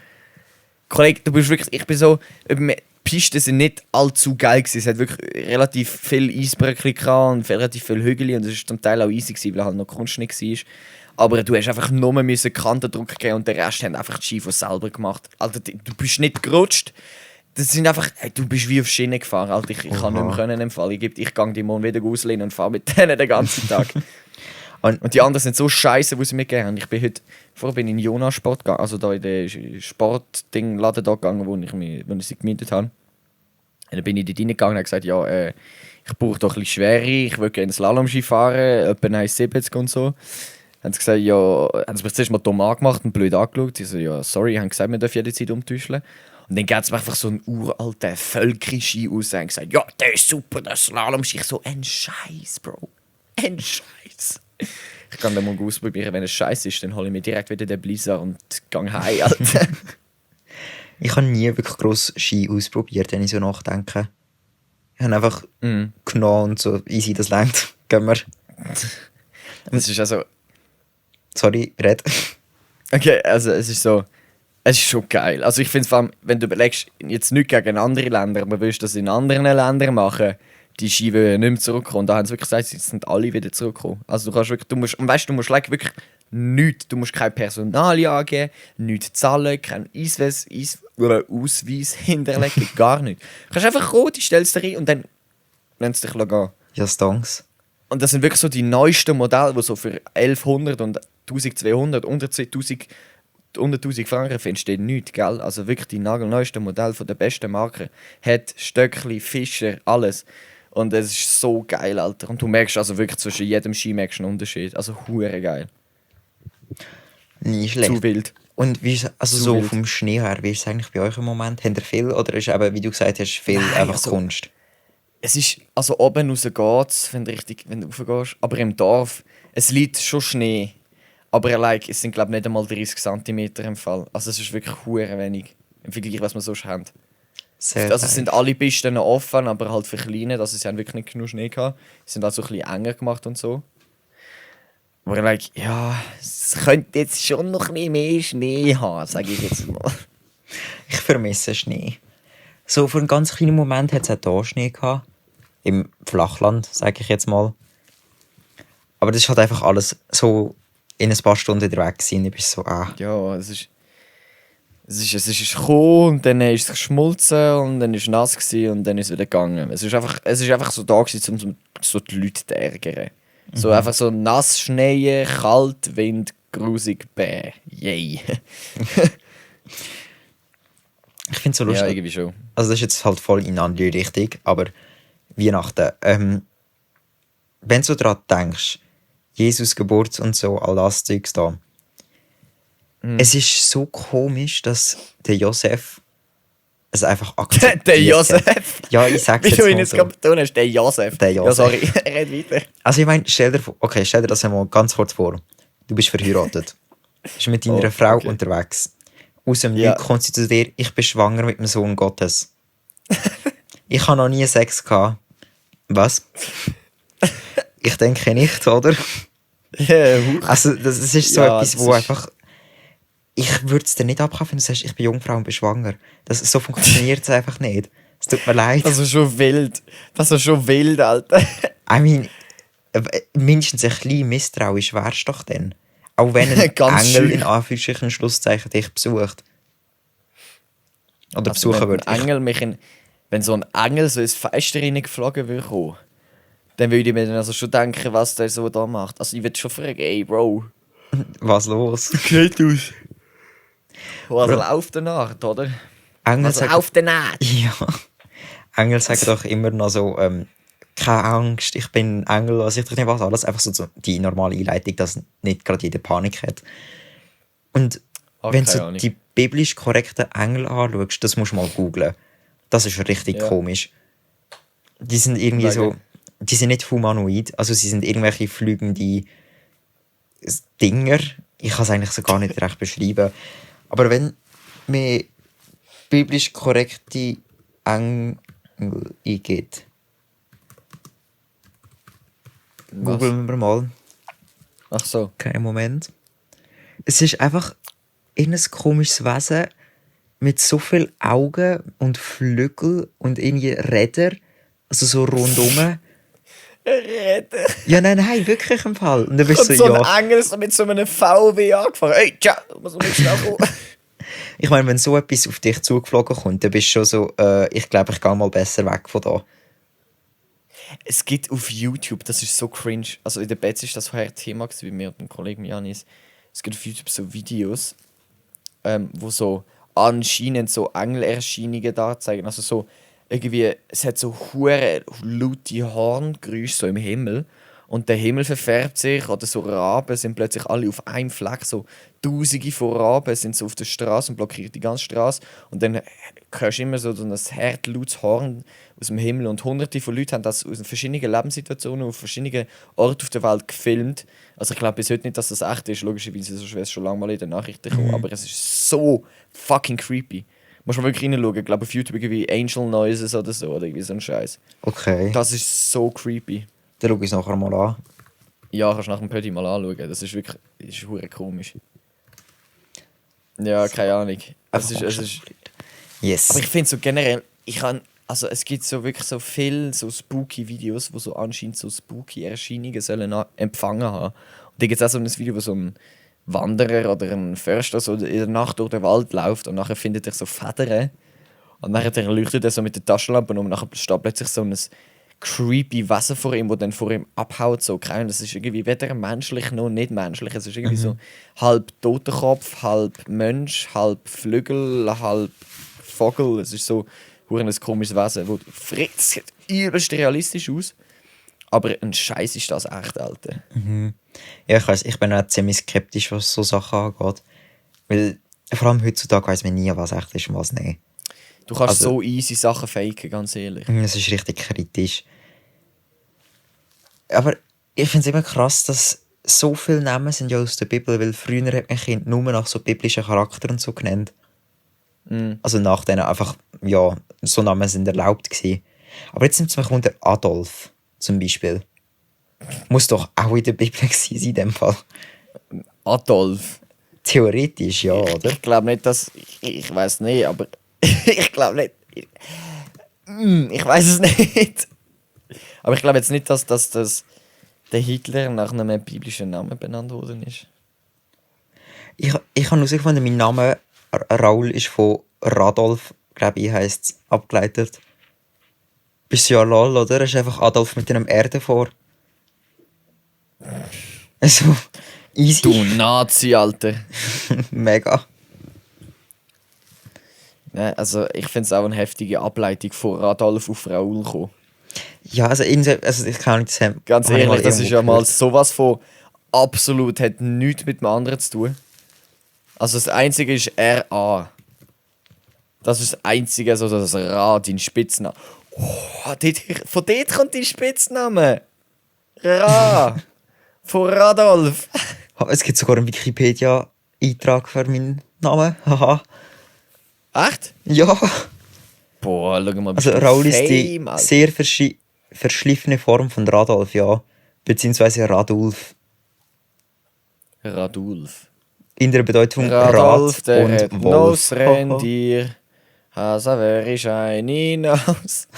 Kollege, du bist wirklich... Ich bin so... Die Pisten sind nicht allzu geil gewesen. Es hat wirklich relativ viel Eisbröckchen und relativ viel Hügel. Und es war zum Teil auch easy gewesen, weil halt noch Kunst nicht war. Aber du hast einfach nur Kantendruck geben und der Rest haben einfach die Ski von selber gemacht. Alter, du bist nicht gerutscht. Das sind einfach... Hey, du bist wie auf Schiene gefahren. Alter, ich kann nicht mehr können im Fall. Ich gehe die morgen wieder auslehnen und fahre mit denen den ganzen Tag. Und die anderen sind so scheiße, wo sie mir gegeben haben. Vorher bin ich in Jonas Sport gegangen, also da in den Sportding-Laden da gegangen, wo ich sie gemietet habe. Und dann bin ich dort reingegangen und habe gesagt, ja, ich brauche doch ein bisschen Schwere, ich will gerne Slalom-Ski fahren, etwa 1,70 und so. Haben sie gesagt, ja, haben sie mir zuerst mal dumm angemacht und blöd angeschaut. Ich so, ja, sorry, haben gesagt, wir dürfen jederzeit umtäuschen. Und dann geht es mir einfach so einen uralten Völkri-Ski aus und haben gesagt, ja, der ist super, der Slalom-Ski. Ich so, ein Scheiß, Bro. Ein Scheiß. Ich kann den mal ausprobieren, wenn es scheiße ist, dann hole ich mir direkt wieder den Blizzard und gehe heim, Alter. Ich habe nie wirklich gross Ski ausprobiert, wenn ich so nachdenke. Ich habe einfach genommen und so, easy, das längt. Gehen wir. Das ist also... Sorry, red. Okay, also es ist schon geil. Also ich finde vor allem, wenn du überlegst, jetzt nicht gegen andere Länder, aber willst du das in anderen Ländern machen, die Ski wollen nicht mehr zurückkommen. Da haben sie wirklich gesagt, jetzt sind alle wieder zurückgekommen. Also du musst wirklich nichts. Du musst kein Personal angeben, nichts zahlen, keinen Ausweis hinterlegen, gar nichts. Du kannst einfach kommen, die stellst du rein und dann lässt dich gehen. Ja, Stonks. Und das sind wirklich so die neuesten Modelle, die so für 1100 und 1200, unter 1000 Franken findest du nichts, gell? Also wirklich die nagelneuesten Modelle von der besten Marke. Hat Stöckli, Fischer, alles. Und es ist so geil, Alter. Und du merkst also wirklich zwischen jedem Ski merkst einen Unterschied. Also hure geil. Nie schlecht. Zu wild. Und wie ist, also Zu so wild. vom Schnee her, wie ist es eigentlich bei euch im Moment? Habt ihr viel oder ist eben, wie du gesagt hast, viel Nein, einfach also- Kunst? Es ist, also oben raus geht's, wenn du raufgehst. Aber im Dorf, es liegt schon Schnee. Aber es sind glaube ich nicht einmal 30 cm im Fall. Also es ist wirklich hure wenig. Im Vergleich, was wir sonst haben. Sehr Also es geil. sind alle Pisten noch offen, aber halt für kleine, also sie haben wirklich nicht genug Schnee gehabt. Sie sind also ein bisschen enger gemacht und so. Aber ja, es könnte jetzt schon noch ein bisschen mehr Schnee haben, sage ich jetzt mal. Ich vermisse Schnee. So für einen ganz kleinen Moment hat es auch hier Schnee gehabt. Im Flachland, sage ich jetzt mal. Aber das ist halt einfach alles so in ein paar Stunden wieder weg gewesen. Ich bin so, Ja, es ist gekommen und dann ist es geschmolzen und dann ist es nass gewesen und dann ist es wieder gegangen. Es ist einfach so da gewesen, um so die Leute zu ärgern. So einfach so nass, Schnee, kalt, Wind, grusig, bäh, yay. ich finde es so Ja, lustig. irgendwie schon. Also das ist jetzt halt voll in eine andere Richtung, aber Weihnachten. Wenn du daran denkst, Jesus Geburt und so, all das Zeugs da. Es ist so komisch, dass der Josef es einfach akzeptiert. Der Josef? Ja, ich sag's Wie jetzt du ihn mal jetzt so. gerade betont hast, der Josef. Der Ja, Josef. sorry, red weiter. Also ich meine, stell dir das einmal ganz kurz vor. Du bist verheiratet. Bist mit deiner Oh, Frau okay. unterwegs. Aus dem Ja. Nichts kommt sie zu dir, ich bin schwanger mit dem Sohn Gottes. Ich habe noch nie Sex gehabt. Was? Ich denke nicht, oder? Ja, Also das ist so Ja, etwas, das wo ist- einfach... Ich würde es dir nicht abkaufen, wenn du sagst, ich bin Jungfrau und bin schwanger. So funktioniert es einfach nicht. Es tut mir leid. das ist schon wild. Das ist schon wild, Alter. I mean, mindestens ein bisschen misstrauisch wärst du doch dann. Auch wenn ein Ganz Engel schön. in Anführungsstrichen Schlusszeichen dich besucht. Oder Also, besuchen wenn würde. ein Engel wenn so ein Engel so ins Fenster reingeflogen würde kommen, dann würde ich mir dann also schon denken, was der so da macht. Also ich würde schon fragen, ey Bro, Was los? geht aus. Was Bro. läuft denn Nacht, oder? Engel Was sagen, läuft denn nicht? ja. Engel sagen doch immer noch so, keine Angst, ich bin ein Engel, was ich doch nicht was. Alles einfach so die normale Einleitung, dass nicht gerade jeder Panik hat. Und wenn du keine so Ahnung. die biblisch korrekten Engel anschaust, das musst du mal googlen. Das ist richtig Ja. komisch. Die sind irgendwie so, Wegen? die sind nicht humanoid, also sie sind irgendwelche fliegende Dinger. Ich kann es eigentlich so gar nicht recht beschreiben. Aber wenn mir biblisch korrekte Engel eingeht, googeln wir mal. Ach so. Kein Moment. Es ist einfach ein komisches Wesen mit so viel Augen und Flügel und irgendwie Räder, also so rundum. Reden. Ja, nein, wirklich im Fall. Und dann bist Und du so so, ja. ein Engel ist mit so einem VW angefangen. Hey, tja, muss man nicht schnell kommen. Ich meine, wenn so etwas auf dich zugeflogen kommt, dann bist du schon so, ich glaube, ich gehe mal besser weg von da. Es gibt auf YouTube, das ist so cringe. Also in der Betz ist das vorher Thema gewesen, bei mir und dem Kollegen Janis. Es gibt auf YouTube so Videos, wo so anscheinend so Engelerscheinungen da zeigen. Also so irgendwie, es hat so hure laute Horngeräusche so im Himmel. Und der Himmel verfärbt sich, oder so Raben sind plötzlich alle auf einem Fleck. So Tausende von Raben sind so auf der Straße und blockieren die ganze Straße. Und dann hörst du immer so ein hart lautes Horn aus dem Himmel. Und hunderte von Leuten haben das aus verschiedenen Lebenssituationen auf verschiedenen Orten auf der Welt gefilmt. Also ich glaube bis heute nicht, dass das echt ist. Logischerweise so schwer ist schon lange mal in den Nachrichten gekommen. Aber es ist so fucking creepy. Muss man wirklich reinschauen. Ich glaube auf YouTube irgendwie Angel Noises oder so. Oder irgendwie so ein Scheiß. Okay, Das ist so creepy. dann schau ich es nachher mal an. Ja, kannst du nach dem Pötti mal anschauen. Das ist wirklich hure komisch. Ja, keine Ahnung. Es ist, Yes. aber ich finde so generell, also es gibt so wirklich so viele so spooky Videos, wo so anscheinend so spooky Erscheinungen sollen empfangen haben. Und da gibt es auch so ein Video, wo so ein Wanderer oder ein Förster so in der Nacht durch den Wald läuft und nachher findet er so Federn. Und nachher leuchtet er so mit der Taschenlampe und nachher steht plötzlich so ein creepy Wesen vor ihm, das dann vor ihm abhaut. So. Das ist irgendwie weder menschlich noch nicht menschlich. Es ist irgendwie so halb Totenkopf, halb Mensch, halb Flügel, halb Vogel. Es ist so ein komisches Wesen. Es sieht übelst realistisch aus. Aber ein Scheiß ist das echt, Alter. Ja, ich weiss, ich bin auch ziemlich skeptisch, was so Sachen angeht. Weil vor allem heutzutage weiss man nie, was echt ist und was nicht. Du kannst Also- so easy Sachen faken, ganz ehrlich. Es ist richtig kritisch. Aber ich finde es immer krass, dass so viele Namen sind ja aus der Bibel, weil früher hat man Kind nur nach so biblischen Charakteren so genannt. Also nach denen einfach, ja, so Namen sind erlaubt gewesen. Aber jetzt nimmt es mich unter Adolf zum Beispiel. Muss doch auch in der Bibel gewesen sein, in dem Fall. Adolf. Theoretisch, ja, oder? Ich glaube nicht, dass. Ich weiß nicht, aber. Ich glaube nicht. Ich weiß es nicht. Aber ich glaube jetzt nicht, dass der Hitler nach einem biblischen Namen benannt worden ist. Ich habe herausgefunden, mein Name Raul ist von Radolf, glaube ich, heisst es, abgeleitet. Bist du ja lol, oder? Es ist einfach Adolf mit einem R davor. Also, easy. Du Nazi, Alter. Mega. Ja, also ich finde es auch eine heftige Ableitung von Radolf auf Raoul kommen. Ja, also ich kann nicht sagen. Ganz ehrlich, das ist ja mal sowas von absolut, hat nichts mit dem anderen zu tun. Also das Einzige ist RA. Das ist das Einzige, also das Ra, dein Spitzname. Oh, von dort kommt dein Spitzname. Ra. Von Radolf. Es gibt sogar einen Wikipedia-Eintrag für meinen Namen. Haha. Echt? Ja. Boah, schau mal. Also bist du Raul ist die Fame, Alter. sehr verschliffene Form von Radolf, ja. Beziehungsweise Radulf. Radulf. In der Bedeutung Radolf, Rad der und hat Wolf. nos Rentier. Hasa wäre ich ein hinaus.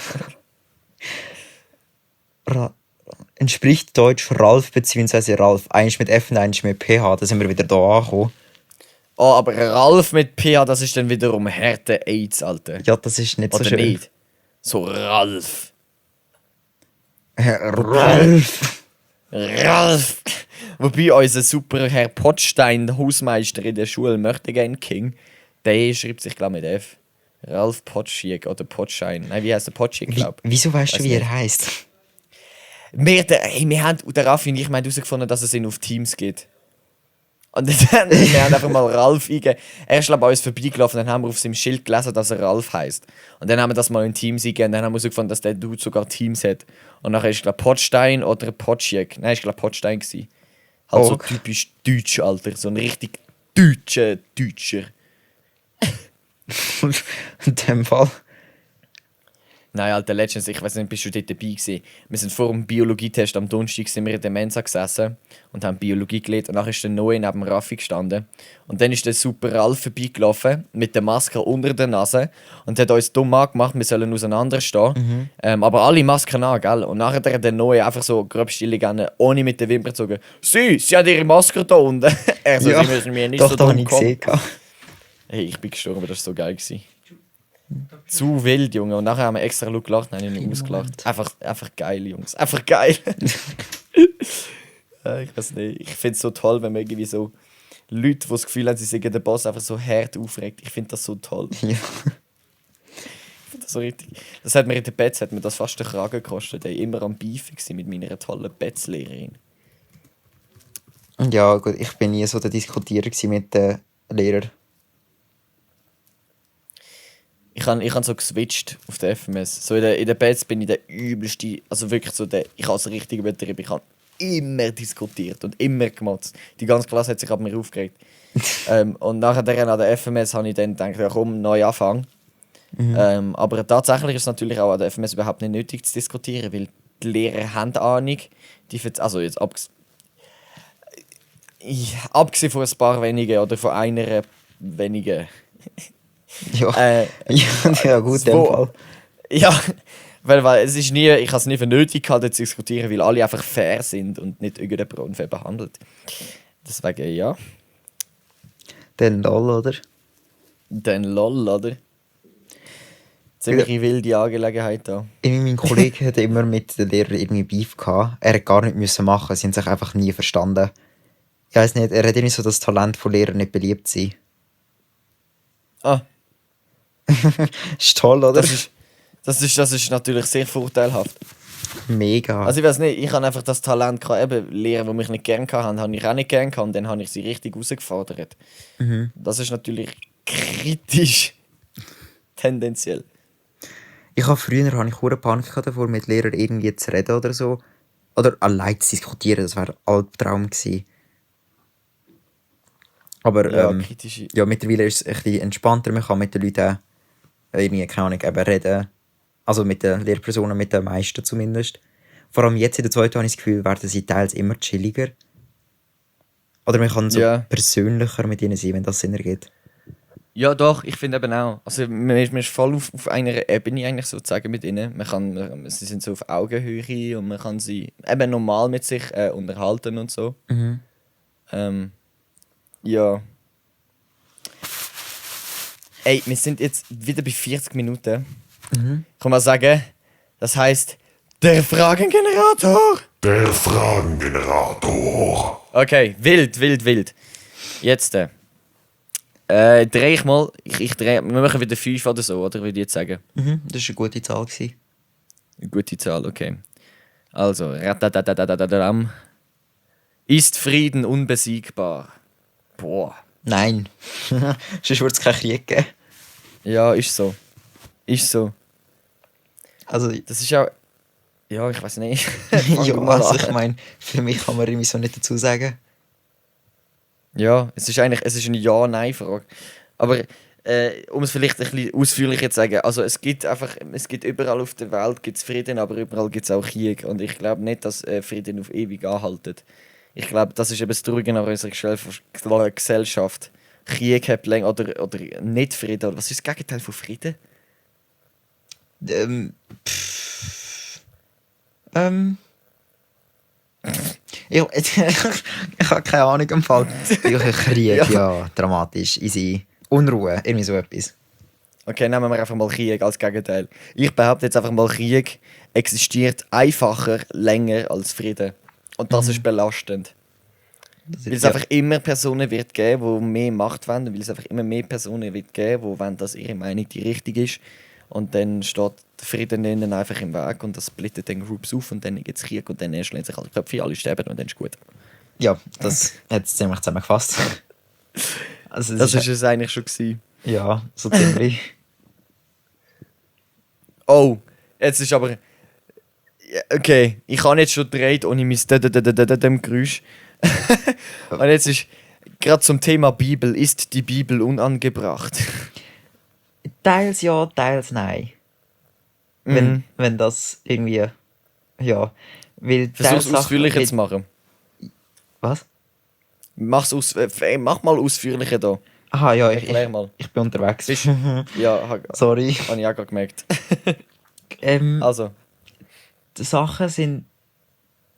entspricht Deutsch Ralf bzw. Ralf? Eins mit F und eins mit PH. Da sind wir wieder da angekommen. Oh, aber Ralf mit PH, das ist dann wiederum Härte AIDS, Alter. Ja, das ist nicht so Oder schön. nicht? So Ralf. Ralf! Ralf! Wobei unser super Herr Pottstein, Hausmeister in der Schule, möchte gerne King, der schreibt sich, glaube ich, mit F. Ralf Potschig oder Potschein. Nein, wie heißt der Potschig, glaube ich. Wieso weißt du, Weiß wie nicht. er heisst? Wir haben, der Raffi und ich, wir haben herausgefunden, dass es ihn auf Teams gibt. Und dann, wir haben einfach mal Ralf eingegeben. Er ist, glaube ich, an uns vorbeigelaufen, dann haben wir auf seinem Schild gelesen, dass er Ralf heisst. Und dann haben wir das mal in Teams eingegeben und dann haben wir herausgefunden, dass der Dude sogar Teams hat. Und nachher ist, glaube ich, Potstein oder Potschig. Nein, ich glaube Potstein gewesen. Halt so Okay. typisch deutsch, Alter. So ein richtig Deutscher. In dem Fall. Nein, Alter, letztens, ich weiß nicht, bist du dort dabei gewesen? Wir sind vor dem Biologietest am Donnerstag sind wir in der Mensa gesessen und haben Biologie gelernt. Und nachher ist der Noe neben dem Raffi gestanden. Und dann ist der super Ralf vorbeigelaufen mit der Maske unter der Nase und hat uns dumm angemacht, wir sollen auseinanderstehen. Aber alle Masken an, gell? Und nachher hat der Noe einfach so grob still gegangen, ohne mit den Wimpern zu sagen: Sie haben ihre Maske da unten. Er so, Ja, Sie müssen mir nicht doch, so da habe dumm ich kommen. gesehen. Hey, ich bin gestorben, das war so geil. Zu wild, Junge. Und nachher haben wir extra laut gelacht, nein, nicht ausgelacht. Einfach geil, Jungs. Einfach geil. Ich weiß nicht. Ich finde es so toll, wenn man irgendwie so Leute, die das Gefühl haben, sie sind der Boss, einfach so hart aufregt. Ich finde das so toll. Ja. Ich finde das so richtig. Das hat mir in den Betz hat mir das fast den Kragen gekostet. Ich war immer am Beefen mit meiner tollen Betz-Lehrerin. Ja, gut, ich bin nie so der Diskutierer gewesen mit den Lehrern. Ich han so geswitcht auf der FMS. So in der Betz bin ich der übelste, also wirklich so der, ich habe es richtig übertrieben. Ich habe immer diskutiert und immer gemotzt. Die ganze Klasse hat sich ab mir aufgeregt. Und nachher an der FMS habe ich dann gedacht, ja komm, neu anfangen. Aber tatsächlich ist es natürlich auch an der FMS überhaupt nicht nötig zu diskutieren, weil die Lehrer haben Ahnung. Also jetzt abgesehen von ein paar wenigen oder von einer wenigen. Ja, ja gut, in dem Fall. Ja, weil es ist nie, ich habe es nie für nötig gehalten zu diskutieren, weil alle einfach fair sind und nicht irgendjemand unfair behandelt. Deswegen ja. Dann lol, oder? Dann lol, oder? Ziemlich wilde Angelegenheit da. Mein Kollege hatte immer mit den Lehrern irgendwie Beef gehabt. Er hat gar nicht müssen machen, sie haben sich einfach nie verstanden. Ich weiß nicht, er hat irgendwie so das Talent von Lehrern nicht beliebt zu sein. Ah, Ist toll, oder? das ist natürlich sehr vorteilhaft. Mega. Also ich weiß nicht, ich habe einfach das Talent gehabt, eben Lehrer, die mich nicht gerne hatten, habe ich auch nicht gerne gehabt und dann habe ich sie richtig herausgefordert. Das ist natürlich kritisch. Tendenziell. Früher hatte ich hohe Panik davor, mit Lehrern irgendwie zu reden oder so. Oder allein zu diskutieren, das wäre ein Albtraum gewesen. Aber Ja, kritische. ja, mittlerweile ist es ein bisschen entspannter. Man kann mit den Leuten irgendwie, keine Ahnung, eben reden. Also mit den Lehrpersonen, mit den meisten zumindest. Vor allem jetzt in der zweiten habe ich das Gefühl, werden sie teils immer chilliger. Oder man kann so Ja. persönlicher mit ihnen sein, wenn das Sinn ergibt. Ja, doch, ich finde eben auch. Also, man ist voll auf einer Ebene eigentlich sozusagen mit ihnen. Sie sind so auf Augenhöhe und man kann sie eben normal mit sich unterhalten und so. Ja. Ey, wir sind jetzt wieder bei 40 Minuten. Ich kann mal sagen, das heißt der Fragengenerator. Der Fragengenerator. Okay, wild. Jetzt dreh ich mal. Ich dreh, wir machen wieder 5 oder so, oder? Würde ich jetzt sagen. Das war eine gute Zahl gewesen. Eine gute Zahl, okay. Also, ratatatatatatam. Ist Frieden unbesiegbar? Boah. Nein. Sonst würde es keinen Krieg geben. Ja, ist so. Ist so. Also, Das ist auch. Ja, ich weiß nicht. ja, Fang mal also an. ich meine, für mich kann man irgendwie so nicht dazu sagen. Ja, es ist eine Ja-Nein-Frage. Aber um es vielleicht ein bisschen ausführlicher zu sagen, also es gibt überall auf der Welt gibt's Frieden, aber überall gibt es auch Krieg. Und ich glaube nicht, dass Frieden auf ewig anhaltet. Ich glaube, das ist eben das Traurige an unserer Gesellschaft. Krieg hat länger oder nicht Frieden. Oder was ist das Gegenteil von Frieden? Ich habe keine Ahnung im Fall. Krieg, ja, dramatisch, easy. Unruhe, irgendwie so etwas. Okay, nehmen wir einfach mal Krieg als Gegenteil. Ich behaupte jetzt einfach mal, Krieg existiert einfacher, länger als Frieden. Und das ist belastend. Weil es einfach immer Personen wird geben, die mehr Macht wollen. Weil es einfach immer mehr Personen wird geben, die wollen, dass ihre Meinung die richtige ist. Und dann steht der Frieden ihnen einfach im Weg und das splittet dann Groups auf und dann gibt es Krieg und dann schlagen sich alle Köpfe, alle sterben und dann ist gut. Ja, das hat es ziemlich zusammengefasst. Also, Das war es eigentlich schon gewesen. Ja, so ziemlich. Oh, jetzt ist aber... Okay, ich habe jetzt schon gedreht ohne mein dem Geräusch. Und jetzt ist gerade zum Thema Bibel. Ist die Bibel unangebracht? Teils ja, teils nein. Wenn das irgendwie... Ja. Weil Versuch's ausführlicher zu machen. Was? Mach mal ausführlicher da. Aha, ja, Erklär mal. ich bin unterwegs. Ja, Sorry. habe ich auch gerade gemerkt. Also. Also, Die Sachen sind...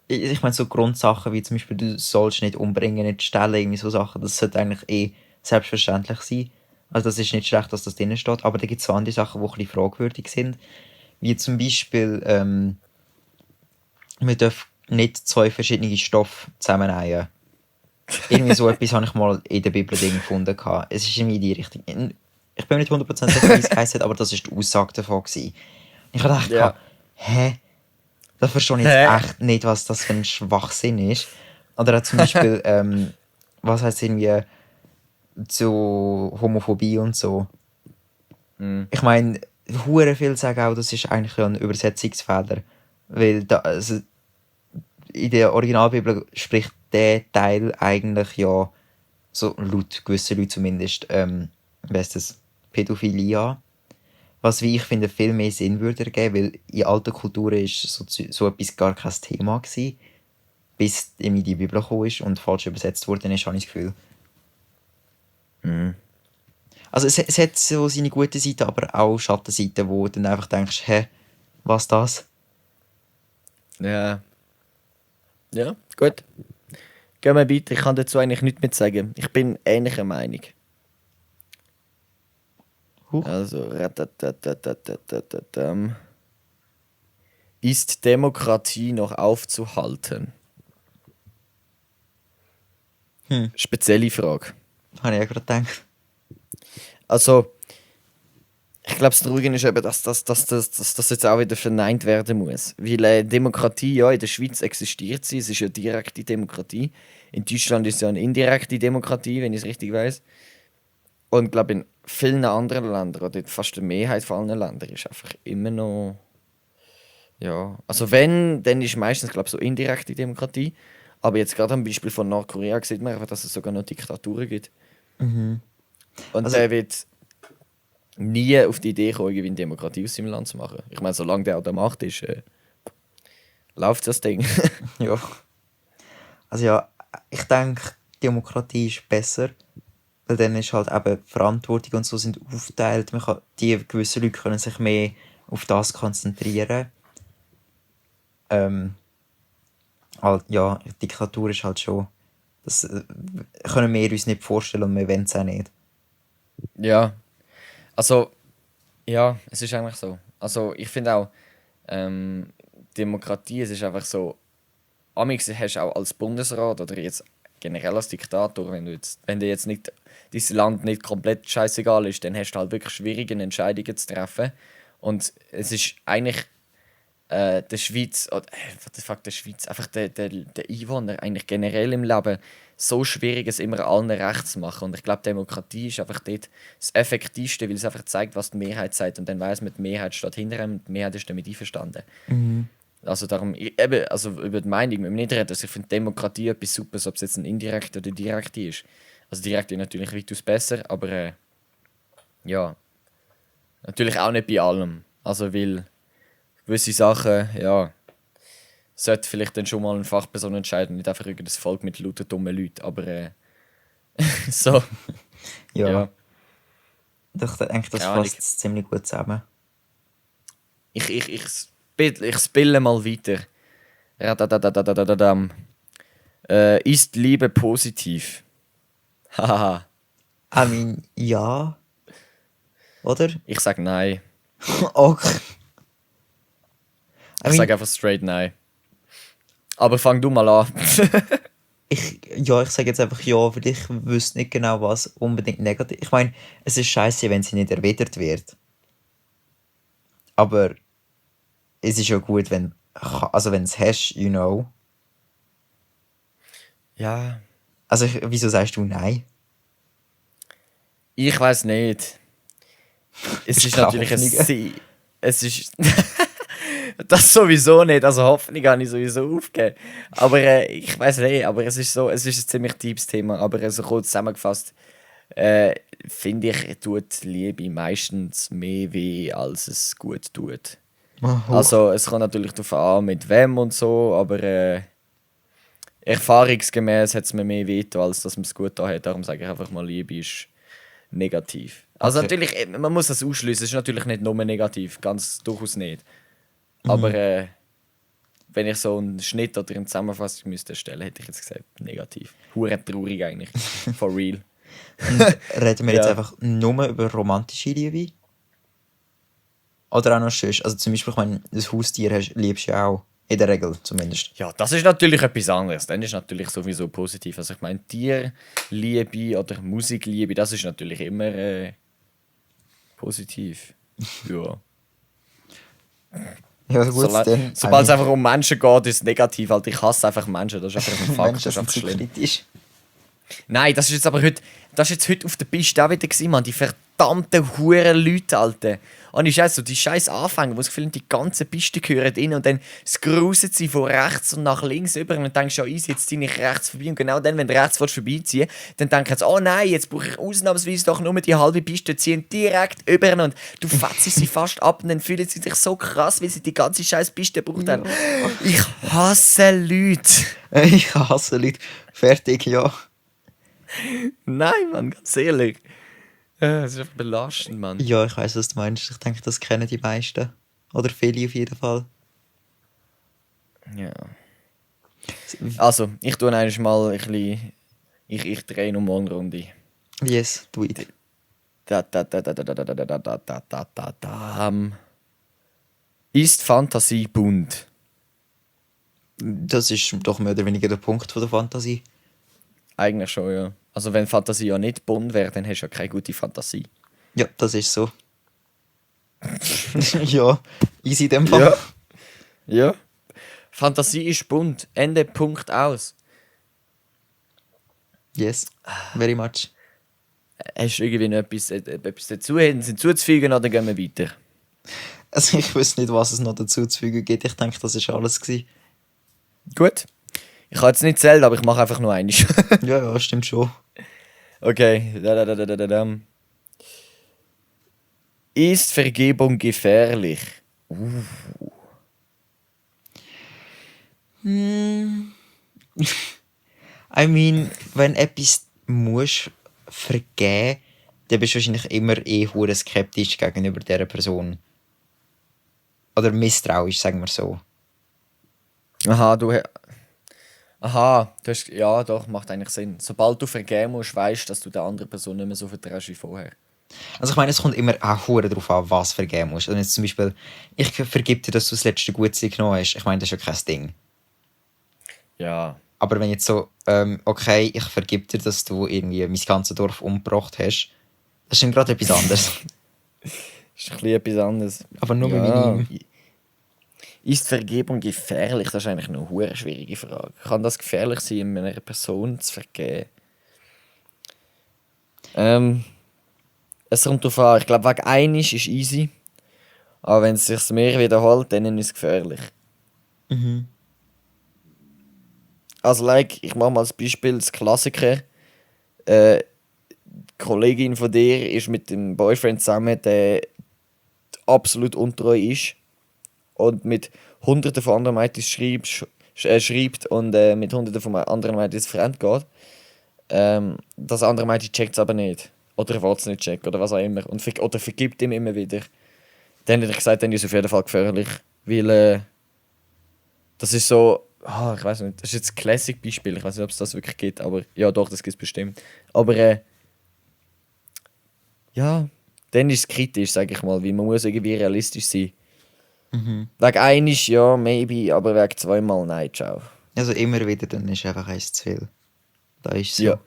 Ich meine, so Grundsachen wie zum Beispiel, du sollst nicht umbringen, nicht stellen, irgendwie so Sachen, das sollte eigentlich selbstverständlich sein. Also das ist nicht schlecht, dass das drin steht, aber da gibt es so andere Sachen, die ein bisschen fragwürdig sind. Wie zum Beispiel, man darf nicht 2 verschiedene Stoffe zusammennehmen. Irgendwie so etwas habe ich mal in der Bibel gefunden. Es ist irgendwie die Richtung. Ich bin mir nicht 100% sicher, wie es heisst, aber das war die Aussage davon. Ich habe gedacht, Ja. hä? Da verstehe ich jetzt echt nicht, was das für ein Schwachsinn ist. Oder auch zum Beispiel, was heisst irgendwie zu Homophobie und so. Ich meine, hure viel sagen auch, das ist eigentlich ein Übersetzungsfehler. Weil also, in der Originalbibel spricht der Teil eigentlich ja, so laut gewissen Leuten zumindest, weißt das, Pädophilie an. Was, wie ich finde, viel mehr Sinn würde ergeben, weil in alten Kulturen ist so etwas gar kein Thema gewesen, bis in die Bibel gekommen ist und falsch übersetzt worden ist, habe ich das Gefühl. Also es hat so seine gute Seite, aber auch Schattenseiten, wo du dann einfach denkst, hä, was das? ja. Ja, gut. Gehen wir weiter. Ich kann dazu eigentlich nichts mehr sagen. Ich bin ähnlicher Meinung. Huch. Also, ist Demokratie noch aufzuhalten? Spezielle Frage. Habe ich ja gerade gedacht. Also, ich glaube, das Traurige ist eben, dass das jetzt auch wieder verneint werden muss. Weil Demokratie, ja, in der Schweiz existiert sie, es ist ja direkte Demokratie. In Deutschland ist es ja eine indirekte Demokratie, wenn ich es richtig weiß. Und ich glaube, in vielen anderen Ländern, oder fast der Mehrheit von allen Ländern, ist einfach immer noch... Ja, also wenn, dann ist meistens, glaube ich, so indirekte Demokratie. Aber jetzt gerade am Beispiel von Nordkorea sieht man einfach, dass es sogar noch Diktaturen gibt. Und Also- der wird nie auf die Idee kommen, irgendwie eine Demokratie aus seinem Land zu machen. Ich meine, solange der an der Macht ist, läuft das Ding. Ja. Also ja, ich denke, Demokratie ist besser, weil dann ist halt eben die Verantwortung und so sind aufgeteilt. Gewisse Leute können sich mehr auf das konzentrieren. Halt, ja, Diktatur ist halt schon... Das können wir uns nicht vorstellen und wir wollen es auch nicht. Ja, also, ja, es ist eigentlich so. Also, ich finde auch, Demokratie, es ist einfach so, amigs hast du auch als Bundesrat oder jetzt generell als Diktator, wenn dir jetzt nicht, dein Land nicht komplett scheißegal ist, dann hast du halt wirklich schwierige Entscheidungen zu treffen. Und es ist eigentlich der Schweiz, oder what the fuck, der Schweiz, einfach der Einwohner eigentlich generell im Leben so schwierig, es immer allen recht zu machen. Und ich glaube, Demokratie ist einfach dort das Effektivste, weil es einfach zeigt, was die Mehrheit sagt. Und dann weiß man, die Mehrheit steht hinter ihm und die Mehrheit ist damit einverstanden. Also darum, also über die Meinung müssen wir nicht reden. Also ich finde Demokratie etwas super, ob es jetzt ein indirekte oder direkte ist. Also direkte ist natürlich weitaus besser, aber ja, natürlich auch nicht bei allem. Also weil gewisse Sachen, ja, sollte vielleicht dann schon mal eine Fachperson entscheiden, nicht einfach irgendein Volk mit lauter dummen Leuten, aber so. Ja. Ich denke, das Keine Ahnung. fasst ziemlich gut zusammen. Ich spille mal weiter. Radadadadadadadam. Ist Liebe positiv? Hahaha. I mean, ja. Oder? Ich sag nein. Okay. Ich sag einfach straight nein. Aber fang du mal an. Ich sage jetzt einfach ja, weil ich wüsste nicht genau, was unbedingt negativ. Ich meine, es ist scheiße, wenn sie nicht erwidert wird. Aber es ist ja gut, wenn es hast, you know. Ja. Also wieso sagst du nein? Ich weiß nicht. Es ist keine natürlich ein Hoffnung. sehr. Es ist. Das sowieso nicht. Also Hoffnung habe ich sowieso aufgegeben. Aber ich weiß nicht, aber es ist ein ziemlich tiefes Thema. Aber so kurz zusammengefasst, finde ich, tut Liebe meistens mehr weh, als es gut tut. Also es kommt natürlich darauf an, mit wem und so, aber erfahrungsgemäß hat es mir mehr weh, als dass man es gut da hat. Darum sage ich einfach mal, Liebe ist negativ. Also Okay. natürlich, man muss das ausschließen, es ist natürlich nicht nur negativ, ganz durchaus nicht. Aber wenn ich so einen Schnitt oder eine Zusammenfassung müsste erstellen, hätte ich jetzt gesagt, negativ. Hure traurig eigentlich. For real. Reden wir jetzt Ja. einfach nur über romantische Liebe? Oder auch noch sonst? Also zum Beispiel, ich meine, das Haustier liebst du ja auch. In der Regel zumindest. Ja, das ist natürlich etwas anderes. Dann ist natürlich sowieso positiv. Also ich meine, Tierliebe oder Musikliebe, das ist natürlich immer positiv. Ja. Ja gut, dann... Sobald es einfach um Menschen geht, ist es negativ. Halt, ich hasse einfach Menschen. Das ist einfach ein Fakt. Menschen Das ist sind einfach zu schlimm. kritisch. Nein, das ist jetzt aber heute, das ist jetzt heute auf der Piste auch wieder gewesen, Mann. Die verdammten huren Leute, Alter. Und ich so die scheiß Anfänge, wo das Gefühl haben, die ganze Piste gehören rein und dann scruisen sie von rechts und nach links über und dann denkst du, ja, easy, jetzt ziehe ich rechts vorbei. Und genau dann, wenn du rechts vorbeiziehen dann denken sie, oh nein, jetzt brauche ich ausnahmsweise doch nur die halbe Piste, ziehen direkt über und du fetzt sie fast ab und dann fühlen sie sich so krass, wie sie die ganze scheiß Piste gebraucht haben. Ich hasse Leute. Ich hasse Leute. Fertig, ja. Nein, Mann, ganz ehrlich. Das ist einfach belastend, Mann. Ja, ich weiß, was du meinst. Ich denke, das kennen die meisten. Oder viele auf jeden Fall. Ja. Also, ich tue einmal mal ein bisschen. Ich drehe noch mal eine Runde. Yes, do it. Ist Fantasie bunt? Das ist doch mehr oder weniger der Punkt von der Fantasie. Eigentlich schon, ja. Also wenn Fantasie ja nicht bunt wäre, dann hast du ja keine gute Fantasie. Ja, das ist so. Ja, easy in dem Fall. Ja. Ja. Fantasie ist bunt. Ende, Punkt, aus. Yes, very much. Hast du irgendwie noch etwas dazu hinzuzufügen oder gehen wir weiter? Also ich weiß nicht, was es noch dazu zu fügen gibt. Ich denke, das ist alles gewesen. Gut. Ich habe jetzt nicht zählt, aber ich mache einfach nur eines. Ja, stimmt schon. Okay. Ist Vergebung gefährlich? I mean, wenn etwas musst vergeben, dann bist du wahrscheinlich immer hure skeptisch gegenüber dieser Person. Oder misstrauisch, sagen wir so. Aha, du hast. Ja, doch, macht eigentlich Sinn. Sobald du vergeben musst, weißt du, dass du der anderen Person nicht mehr so vertraust wie vorher. Also ich meine, es kommt immer auch hure darauf an, was vergeben musst. Und jetzt zum Beispiel, ich vergib dir, dass du das letzte Gutsein genommen hast. Ich meine, das ist ja kein Ding. Ja. Aber wenn jetzt so, okay, ich vergib dir, dass du irgendwie mein ganzes Dorf umgebracht hast, das ist dann gerade etwas anderes. Das ist ein bisschen etwas anderes. Aber nur Ja. minim. Ist Vergebung gefährlich? Das ist eigentlich eine hure schwierige Frage. Kann das gefährlich sein, einer Person zu vergeben? Es kommt darauf an. Ich glaube, wegen einisch ist easy. Aber wenn es sich mehr wiederholt, dann ist es gefährlich. Mhm. Also, ich mache mal als Beispiel das Klassiker. Die Kollegin von dir ist mit dem Boyfriend zusammen, der absolut untreu ist. Und mit hunderten von anderen Mädchen schreibt und mit hunderten von anderen Mädchen fremd geht. Das andere Mädchen checkt es aber nicht. Oder er will es nicht checken oder was auch immer. Oder vergibt ihm immer wieder. Dann hätte ich gesagt, dann ist es auf jeden Fall gefährlich. Weil das ist so, Ich weiß nicht, das ist jetzt ein Classic-Beispiel, ich weiß nicht, ob es das wirklich gibt, aber ja doch, das gibt es bestimmt. Aber ja, dann ist es kritisch, sag ich mal, weil man muss irgendwie realistisch sein. Wegen eines ja, maybe, aber wegen zweimal nein, ciao. Also immer wieder, dann ist einfach eins zu viel. Da ist so. Ja.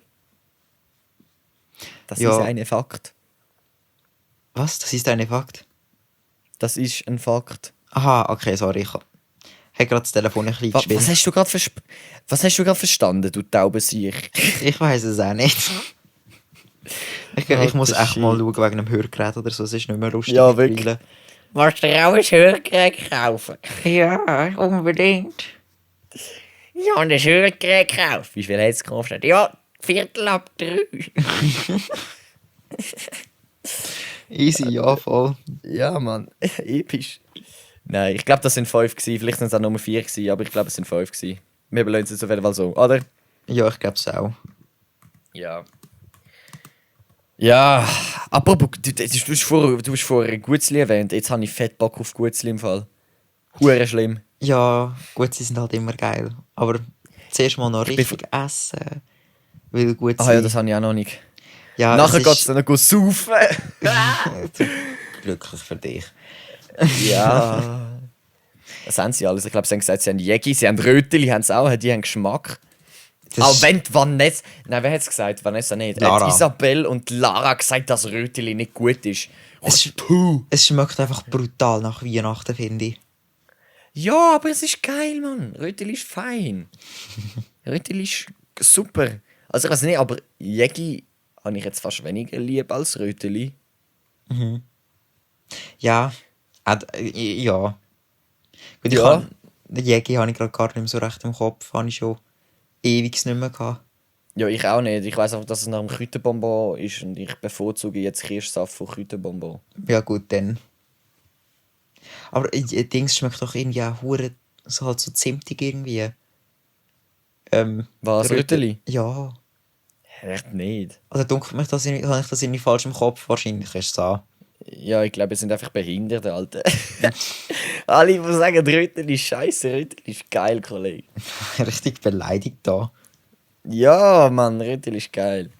Das Ja. ist ein Fakt. Was? Das ist ein Fakt? Das ist ein Fakt. Aha, okay, sorry. Ich habe gerade das Telefon ein bisschen gespielt. Was hast du gerade verstanden, du Taubensiech? Ich weiß es auch nicht. Ich muss echt Shit. mal schauen wegen einem Hörgerät oder so. Es ist nicht mehr lustig. Ja, wirklich. mittlerweile. Willst du dir auch ein Hörgerät kaufen? Ja, unbedingt. Ja, ein Hörgerät gekauft. Wie viel hat es gekostet? Ja, 2:45. Easy, ja, voll. Ja, Mann. Episch. Nein, ich glaube, das sind 5 gewesen. Vielleicht sind es auch nur 4 gewesen, aber ich glaube, es sind 5 gewesen. Wir belohnen es jetzt auf jeden Fall so, oder? Ja, ich glaube es auch. Ja. Ja, apropos, du hast vorher Gutzli erwähnt. Jetzt habe ich fett Bock auf Gutzli im Fall. Hure schlimm. Ja, gut, sie sind halt immer geil. Aber zuerst mal noch richtig essen. Weil gut Ah ja, das habe ich auch noch nicht. ja, Nachher es geht ist- es dann noch saufen. Glücklich für dich. Ja. Was haben sie alles? Ich glaube, sie haben gesagt, sie haben Jägi, sie haben Röteli, haben sie auch, die haben Geschmack. Das Auch ist- wenn die Vanessa... Nein, wer hat es gesagt? Vanessa nicht. Lara. Isabel und Lara gesagt, dass Röteli nicht gut ist. Es, es schmeckt einfach brutal nach Weihnachten, finde ich. Ja, aber es ist geil, Mann. Röteli ist fein. Röteli ist super. Also ich weiß nicht, aber Jägi habe ich jetzt fast weniger lieb als Röteli. Ja. Ja. Gut, ich Ja. kann, den Jägi habe ich gerade gar nicht mehr so recht im Kopf. Habe ich schon ewig nicht mehr gehabt. Ja, ich auch nicht. Ich weiß einfach, dass es nach dem Kräuterbonbon ist und ich bevorzuge jetzt Kirschsaft von Kräuterbonbon. Ja gut, dann. Aber Dings schmeckt doch irgendwie auch hure so halt so zimtig irgendwie. Was, Röteli? Ja. Echt nicht. Oder dunkelt mich das habe ich das irgendwie falsch im Kopf? Wahrscheinlich ist es so. Ja, ich glaube, wir sind einfach behindert, Alter. Alle, die sagen, Röteli ist scheiße, Röteli ist geil, Kollege. Richtig beleidigt da. Ja, Mann, Röteli ist geil.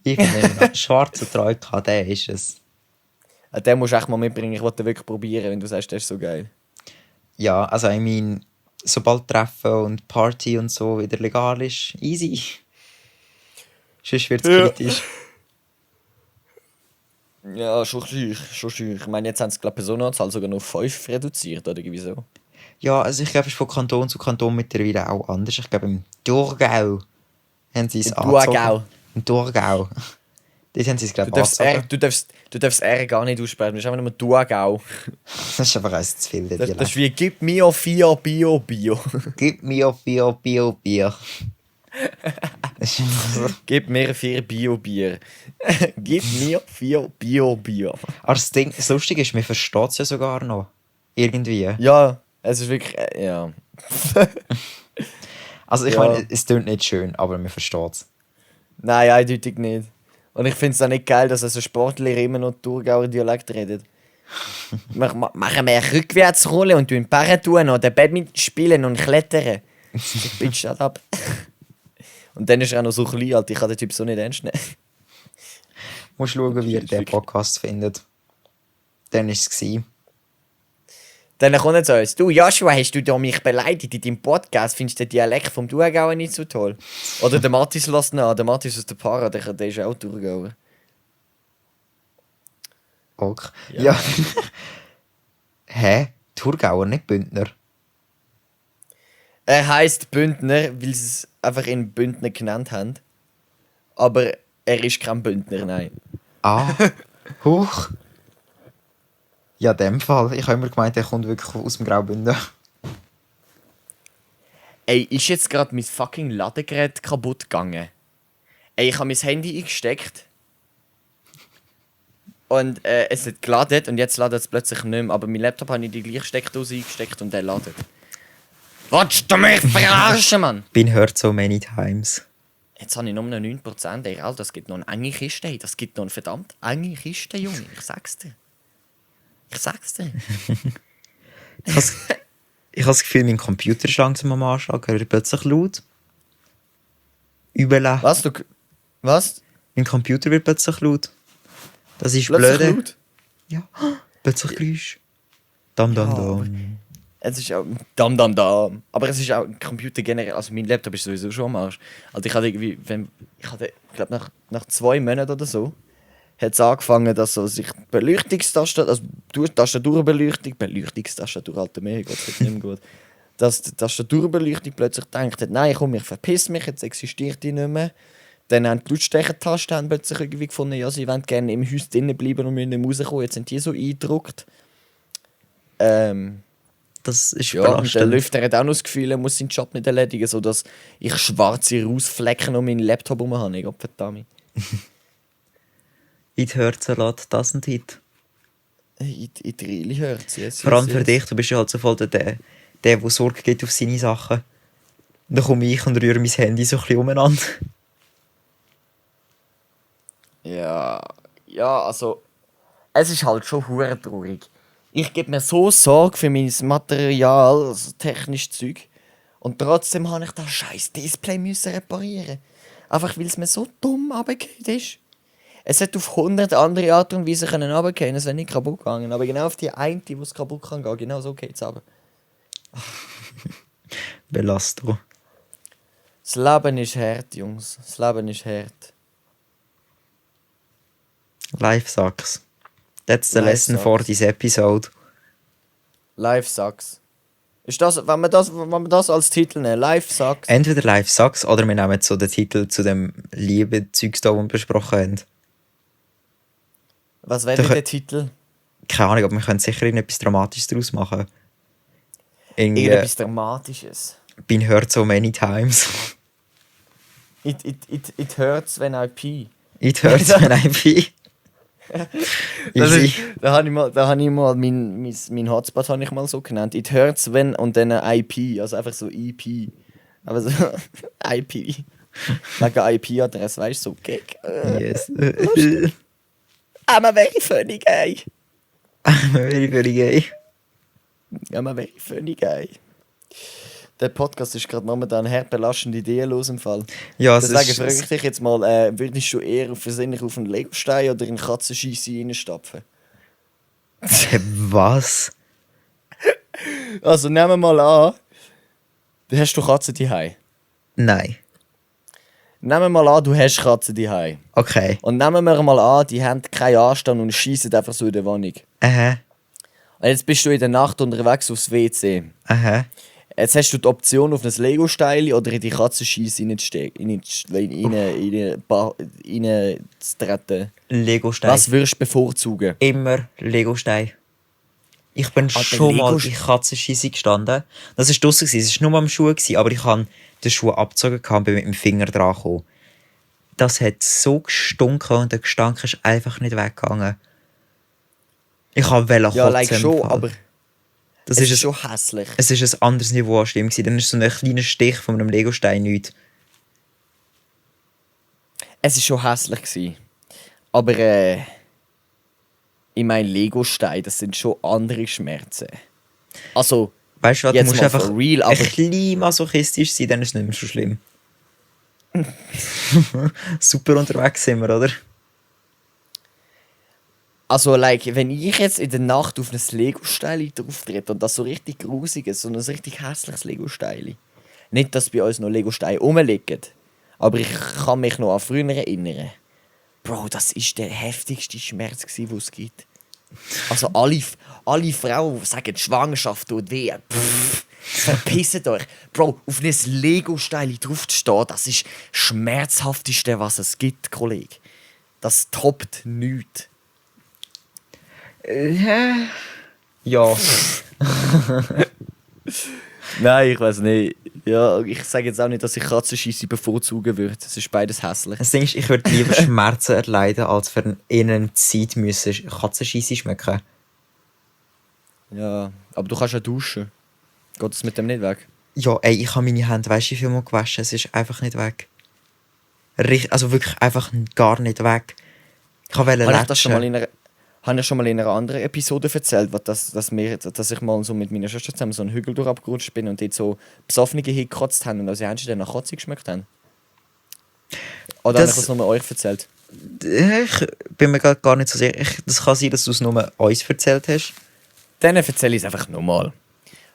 Irgendein schwarzer Troika, der ist es. Den musst du echt mal mitbringen, ich wollte den wirklich probieren, wenn du sagst, der ist so geil. Ja, also ich meine, sobald Treffen und Party und so wieder legal ist, easy. Sonst wird es Ja. kritisch. Ja, schon schüch. Ich meine, jetzt haben sie, glaube ich, Personenanzahl sogar noch auf 5 reduziert, oder irgendwie so. Ja, also ich glaube, es ist von Kanton zu Kanton mittlerweile auch anders. Ich glaube, im Thurgau haben sie es Im Thurgau. Im Thurgau. Dort haben sie es, glaube Du ich, darfst, R, angezogen. du darfst R gar nicht aussprechen, das ist einfach nur Thurgau. Das ist einfach eins zu viel. Das ist wie «Gib mir 4 Bio». Gib mir Bier. Das ist einfach so. Gib mir 4 Bio-Bier. Gib mir 4 Bio-Bier. Aber das Lustige ist, man versteht es ja sogar noch. Irgendwie. Ja, es ist wirklich... ja. Also ich Ja. meine, es klingt nicht schön, aber man versteht es. Nein, eindeutig nicht. Und ich finde es auch nicht geil, dass also Sportler immer noch Thurgauer Dialekt reden. Machen wir eine Rückwärtsrolle und tun Barren tun oder Badminton spielen und klettern. Bitch, shut up. Und dann ist er auch noch so klein, Alter. Ich kann den Typ so nicht ernst nehmen. Musst schauen, wie ihr den Podcast findet. Dann war es gewesen. Dann kommt er zu uns. Du, Joshua, hast du da mich beleidigt in deinem Podcast? Findest du den Dialekt vom Thurgauer nicht so toll? Oder der Mathis lässt nach. Der Mathis aus der Para, der ist auch Thurgauer. Okay. Ja. Ja. Hä? Thurgauer, nicht Bündner? Er heisst Bündner, weil sie es einfach in Bündner genannt haben. Aber er ist kein Bündner, nein. Ah. Huch. Ja, in dem Fall. Ich habe immer gemeint, er kommt wirklich aus dem Graubünden. Ey, ist jetzt gerade mein fucking Ladegerät kaputt gegangen? Ey, ich habe mein Handy eingesteckt. Und es hat geladen und jetzt ladet es plötzlich nicht mehr. Aber mein Laptop habe ich in die gleiche Steckdose eingesteckt und der ladet. Willst du mich verarschen, Mann? Bin heard so many times. Jetzt habe ich nur noch 9%. Ey, Alter, das gibt noch eine enge Kiste. Ey. Das gibt noch eine verdammt enge Kiste, Junge. Ich sag's dir. Ich sag's dir. Ich habe das Gefühl, mein Computer ist langsam am Anschlag. Er wird plötzlich laut. Übel. Was? Mein Computer wird plötzlich laut. Das ist Plötzlich blöd. laut? Ja, plötzlich Geräusch. Dam, dam, Ja, dam. Es ist auch dam. Aber es ist auch ein Computer generell. Also mein Laptop ist sowieso schon am Arsch. Also ich glaube nach 2 Monaten oder so, hat es angefangen, dass so sich Beleuchtungstastatur, also Beleuchtungstastatur, alter mehr, Gott sei nicht mehr gut. Dass die Tastaturbeleuchtung plötzlich denkt hat, nein, komm, ich verpiss mich, jetzt existiert die nicht mehr. Dann haben die Lautstärkentasten plötzlich irgendwie gefunden, ja, sie wollen gerne im Haus drinnen bleiben und müssen nicht mehr rauskommen. Jetzt sind die so eingedruckt. Das ist Ja, und der belastend. Lüfter hat auch noch das Gefühl, er muss seinen Job nicht erledigen, sodass ich schwarze Rausflecken um meinen Laptop herum habe. Gott verdammt. It hurts a lot, doesn't it? It really hurts, yes. Vor allem für dich, du bist ja halt so voll der Sorge gibt auf seine Sachen. Und dann komme ich und rühre mein Handy so ein bisschen umeinander. Ja, also, es ist halt schon hure traurig. Ich gebe mir so Sorge für mein Material, also technisches Zeug. Und trotzdem habe ich das scheiß Display müssen reparieren. Einfach weil es mir so dumm runtergefallen ist. Es hätte auf 100 andere Art und Weise runtergehen können, es wäre nicht kaputt gegangen. Aber genau auf die eine, wo es kaputt kann gehen, genau so geht es runter. Belastung. Das Leben ist hart, Jungs. Das Leben ist hart. Life sucks. That's the Life lesson sucks. for this episode. Life sucks. Ist das, wenn wir das als Titel nehmen, Life sucks? Entweder Life sucks oder wir nehmen so den Titel zu dem Liebe-Zeugs da, den wir besprochen haben. Was wäre Doch, der Titel? Keine Ahnung, aber wir können sicher irgendetwas Dramatisches daraus machen. Irgendwie, Irgendetwas Dramatisches. been hurt so many times. It hurts when I pee. It hurts when I pee. Das Easy. ist, da habe ich mal mein Hotspot habe ich mal so genannt. It hurts when und dann IP, also einfach so EP. Aber so IP. Wegen IP-Adresse, weißt du, so Gag. Yes. I'm a very funny guy. Very, very gay. I'm a very funny guy. Der Podcast ist gerade momentan hart belastend ideenlos im Fall. Ja, es Deswegen ist... frage ich dich jetzt mal, würdest du eher versehentlich auf einen Legostein oder in Katzenscheisse reinstapfen? Was? Also nehmen wir mal an, du hast du Katzen daheim. Nein. Nehmen wir mal an, du hast Katzen daheim. Okay. Und nehmen wir mal an, die haben keinen Anstand und schießen einfach so in der Wohnung. Aha. Und jetzt bist du in der Nacht unterwegs aufs WC. Aha. Jetzt hast du die Option, auf ein Lego-Steil oder in die Katzenscheisse reinzutreten. Lego-Stein. Was würdest du bevorzugen? Immer Lego-Stein. Ich bin Alter, schon mal Lego- in Katzenscheisse gestanden. Das war draussen, es war nur am Schuh, aber ich habe den Schuh abgezogen und bin mit dem Finger dran gekommen. Das hat so gestunken und der Gestank ist einfach nicht weggegangen. Ich wollte kotzen. Ja, like im schon, Fall. aber das es ist ist schon hässlich. Es ist ein anderes Niveau an Stimmung. Dann ist so ein kleiner Stich von einem Legostein nichts. Es war schon hässlich gewesen. Aber ich meine, Lego-Steine, das sind schon andere Schmerzen. Also, Weißt du was, du jetzt musst mal einfach for real, ein aber bisschen masochistisch sein, dann ist es nicht mehr so schlimm. Super unterwegs sind wir, oder? also, like, wenn ich jetzt in der Nacht auf ein Lego-Stein drauf trete und das so richtig grusig ist, so ein richtig hässliches Lego-Stein. Nicht, dass bei uns noch Lego-Steine rumliegen, aber ich kann mich noch an früher erinnern. Bro, das war der heftigste Schmerz, den es gibt. Also alle Frauen, die sagen, die Schwangerschaft tut weh, verpisst euch. Bro, auf ein Lego-Stein drauf zu stehen, das ist das Schmerzhafteste, was es gibt, Kollege. Das toppt nichts. Ja. Nein, ich weiß nicht. Ja, ich sage jetzt auch nicht, dass ich Katzenscheisse bevorzugen würde. Es ist beides hässlich. Das Ding ist, ich würde lieber Schmerzen erleiden, als für eine Zeit müssen Katzenscheisse schmecken. Ja, aber du kannst ja duschen. Geht es mit dem nicht weg? Ja, ey, ich habe meine Hände, weißt du, wie viel Mal gewaschen? Es ist einfach nicht weg. Also wirklich einfach gar nicht weg. Ich wollte Habe ich das schon mal latschen. habe ich schon mal in einer anderen Episode erzählt, dass ich mal so mit meiner Schwester zusammen so einen Hügel durchabgerutscht bin und dort so Besoffene hingekotzt haben und als Ernst dann nach Kotze geschmeckt haben? Oder habe ich das nur euch erzählt? Ich bin mir gar nicht so sicher. Das kann sein, dass du es nur uns erzählt hast. Dann erzähle ich es einfach nochmal.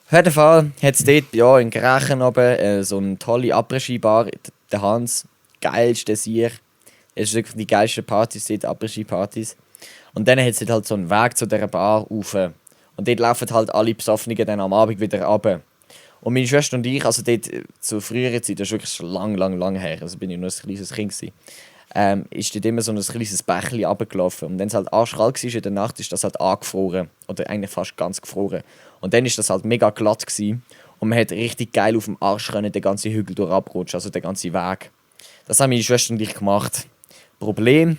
Auf jeden Fall hat es dort ja, in Grächen oben so eine tolle Après-Ski-Bar. Der Hans, geilste Sieg. Es ist wirklich die geilsten Partys dort, Après-Ski-Partys. Und dann hat es halt so einen Weg zu dieser Bar rauf. Und dort laufen halt alle Besoffenen dann am Abend wieder runter. Und meine Schwester und ich, also dort zu früherer Zeit, das ist wirklich schon lang her, also bin ich nur ein kleines Kind gewesen, ist dort immer so ein kleines Bächchen runtergelaufen. Und wenn es halt arschkalt war in der Nacht, ist das halt angefroren. Oder eigentlich fast ganz gefroren. Und dann ist das halt mega glatt gewesen. Und man hat richtig geil auf dem Arsch können den ganzen Hügel durchrutschen, also den ganzen Weg. Das haben meine Schwester und ich gemacht. Problem,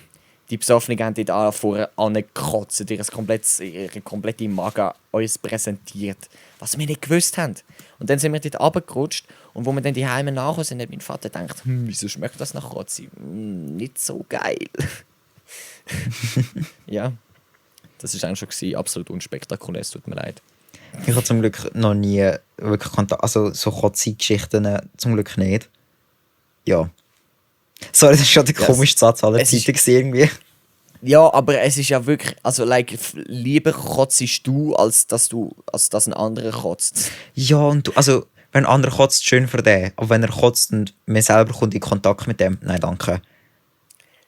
die Besoffenen haben dort vorher angekotzt, ihre komplette Magen uns präsentiert. Was wir nicht gewusst haben. Und dann sind wir dort runtergerutscht und wo wir dann die Heime nachher sind, hat mein Vater gedacht, wieso schmeckt das nach Kotze? Nicht so geil. Ja, das war eigentlich schon gewesen. Absolut unspektakulär, es tut mir leid. Ich habe zum Glück noch nie wirklich Kontakt, also so Kotze-Geschichten zum Glück nicht. Ja. Sorry, das ist schon der komischste Satz aller Zeiten irgendwie. Ja, aber es ist ja wirklich, also lieber kotzt du, als dass ein anderer kotzt. Ja, und du, also wenn ein anderer kotzt, schön für den. Aber wenn er kotzt und man selber kommt in Kontakt mit dem, nein, danke.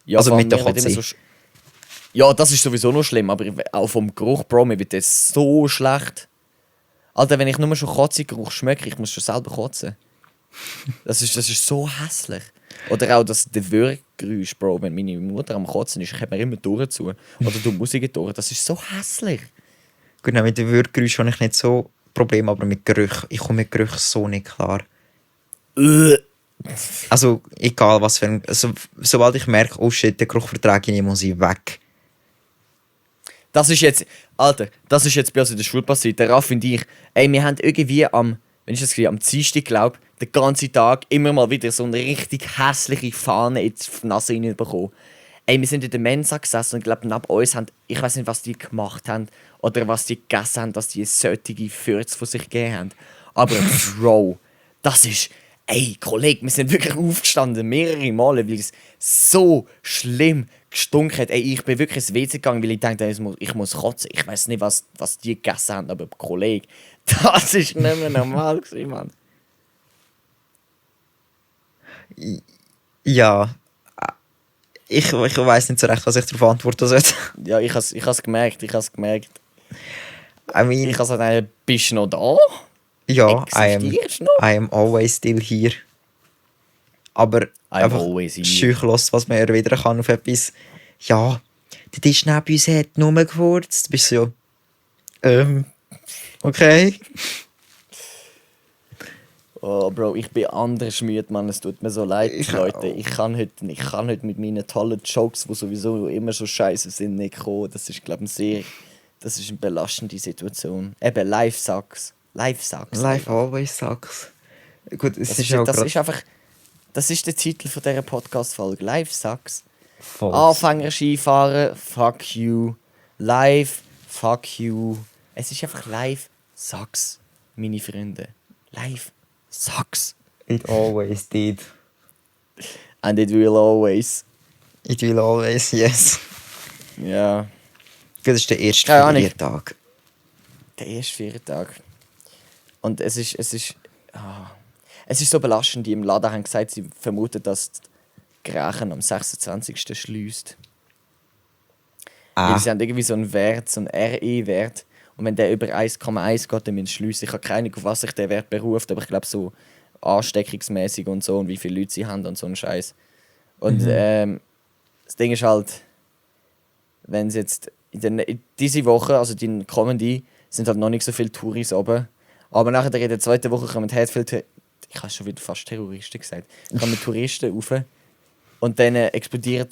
Ja, also mit der Kotze. Ja, das ist sowieso noch schlimm, aber auch vom Geruch, Bro, mir wird das so schlecht. Alter, wenn ich nur schon Kotze-Geruch schmecke, ich muss schon selber kotzen. Das ist so hässlich. Oder auch der Würgegeräusch, Bro, wenn meine Mutter am Kotzen ist, ich habe mir immer die Ohren zu. Oder du Musik durch. Das ist so hässlich. Gut, nein, mit dem Würgegeräusch habe ich nicht so Probleme, aber mit Gerüchen. Ich komme mit Gerüchen so nicht klar. Also, egal was für ein... Also, sobald ich merke, oh shit, den Geruch vertrage ich nicht, muss ich weg. Das ist jetzt... Alter, das ist jetzt bei uns in der Schule passiert. Der Raff und ich, wir haben irgendwie am Dienstag, glaube ich, den ganzen Tag immer mal wieder so eine richtig hässliche Fahne in die Nase reinbekommen. Wir sind in der Mensa gesessen und ich glaube, neben uns haben, ich weiß nicht, was die gemacht haben oder was die gegessen haben, dass die solche Fürze von sich gegeben haben. Aber Bro, das ist... Kollege, wir sind wirklich aufgestanden, mehrere Male, weil es so schlimm gestunken hat. Ich bin wirklich ins WC gegangen, weil ich dachte, ich muss kotzen. Ich weiß nicht, was die gegessen haben, aber Kollege, das ist nicht mehr normal gewesen, Mann. Ja. Ich weiss nicht so recht, was ich darauf antworten sollte. Ja, ich has gemerkt. I mean, Ich has gesagt, bist du noch da? ja, Existierst du noch? I am always still here. Aber einfach always here. scheuchlos, was man erwidern kann auf etwas. Ja, der Tisch neben uns hat nur gefurzt. Du bist so, okay. Oh, Bro, ich bin anders müde, Mann. Es tut mir so leid, Leute. Ich kann heute mit meinen tollen Jokes, die sowieso immer so scheiße sind, nicht kommen. Das ist, glaube ich, das ist eine belastende Situation. Eben, life sucks. Life sucks. Life always sucks. Gut, Das ist einfach... Das ist der Titel von dieser Podcast-Folge. Life sucks. Anfänger Skifahren, fuck you. Life, fuck you. Es ist einfach life sucks, meine Freunde. Life sucks. It always did. And it will always. It will always, yes. Ja. Das ist der erste Feiertag. Der erste Feiertag. Und es ist so belastend. Die im Laden haben gesagt, sie vermuten, dass die Grächen am 26. schliesst. Weil sie haben irgendwie so einen Wert, so einen RE-Wert. Und wenn der über 1,1 geht, dann müssen sie schliessen. Ich habe keine Ahnung, auf was sich der Wert beruft, aber ich glaube so ansteckungsmäßig und so und wie viele Leute sie haben und so ein Scheiß. Und das Ding ist halt, wenn sie jetzt in diese Woche, also die kommende, sind halt noch nicht so viele Touris oben. Aber nachher in der zweiten Woche kommen halt viele, ich habe schon wieder fast Terroristen gesagt, kommen Touristen rauf und dann explodiert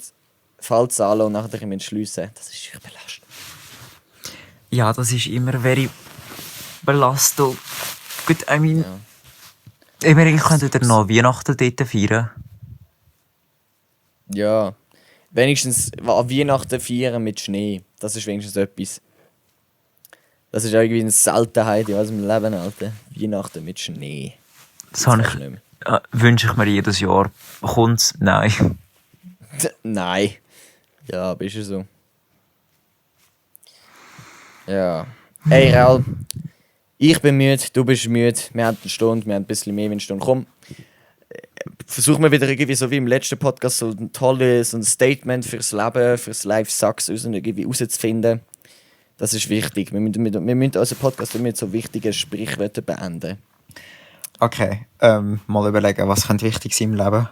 Fallzahlen und nachher müssen sie schliessen. Das ist belastend. Ja, das ist immer very belastend. Gut, I mean, ich könnte noch Weihnachten dort feiern. Ja, wenigstens an Weihnachten feiern mit Schnee. Das ist wenigstens etwas. Das ist irgendwie eine Seltenheit in unserem Leben, Alter. Weihnachten mit Schnee. Das habe kannst du nicht mehr. wünsche ich mir jedes Jahr. Kommt's? Nein. Nein. Ja, aber ist ja so. Ja. Ey, Raul. Ich bin müde, du bist müde. Wir haben eine Stunde, wir haben ein bisschen mehr wie eine Stunde. Komm, versuchen wir wieder irgendwie so wie im letzten Podcast so ein tolles so ein Statement fürs Leben, fürs Life Sucks irgendwie rauszufinden. Das ist wichtig. Wir müssen unseren Podcast mit so wichtigen Sprichwörtern beenden. Okay, mal überlegen, was könnte wichtig sein im Leben?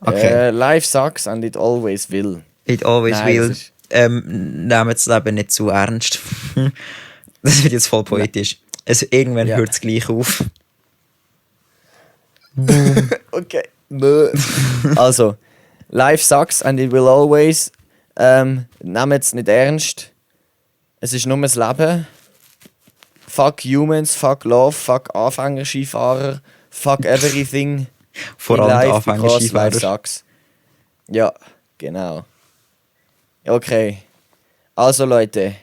Okay. Life sucks and it always will. It always Nein, will. das ist- Nehmen das Leben nicht zu ernst. Das wird jetzt voll poetisch. Also, irgendwann Ja. hört es gleich auf. Okay. Also, life sucks and it will always. Nehmt es nicht ernst. Es ist nur das Leben. Fuck humans, fuck love, fuck Anfänger-Skifahrer, fuck everything. Vor in allem die life because life Anfänger-Skifahrer. sucks. Ja, genau. Okay. Also Leute,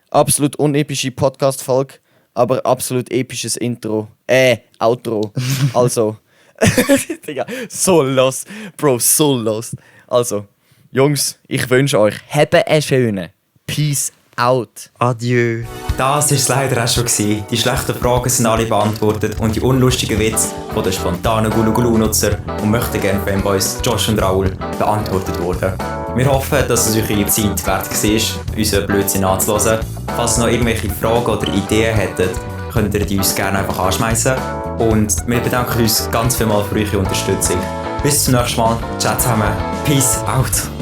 absolut unepische Podcast-Folge, aber absolut episches Intro. Outro. Also. Digga, so lost. Bro, so lost. Also, Jungs, ich wünsche euch, habt einen schönen. Peace out. Adieu. Das war es leider auch schon gewesen. Die schlechten Fragen sind alle beantwortet und die unlustigen Witze von den spontanen Gulu-Gulu-Nutzer und möchten gerne Fanboys Josh und Raul beantwortet wurden. Wir hoffen, dass es euch eure Zeit wert war, unseren Blödsinn anzuhören. Falls ihr noch irgendwelche Fragen oder Ideen hättet, könnt ihr die uns gerne einfach anschmeißen. Und wir bedanken uns ganz vielmals für eure Unterstützung. Bis zum nächsten Mal. Ciao zusammen. Peace out.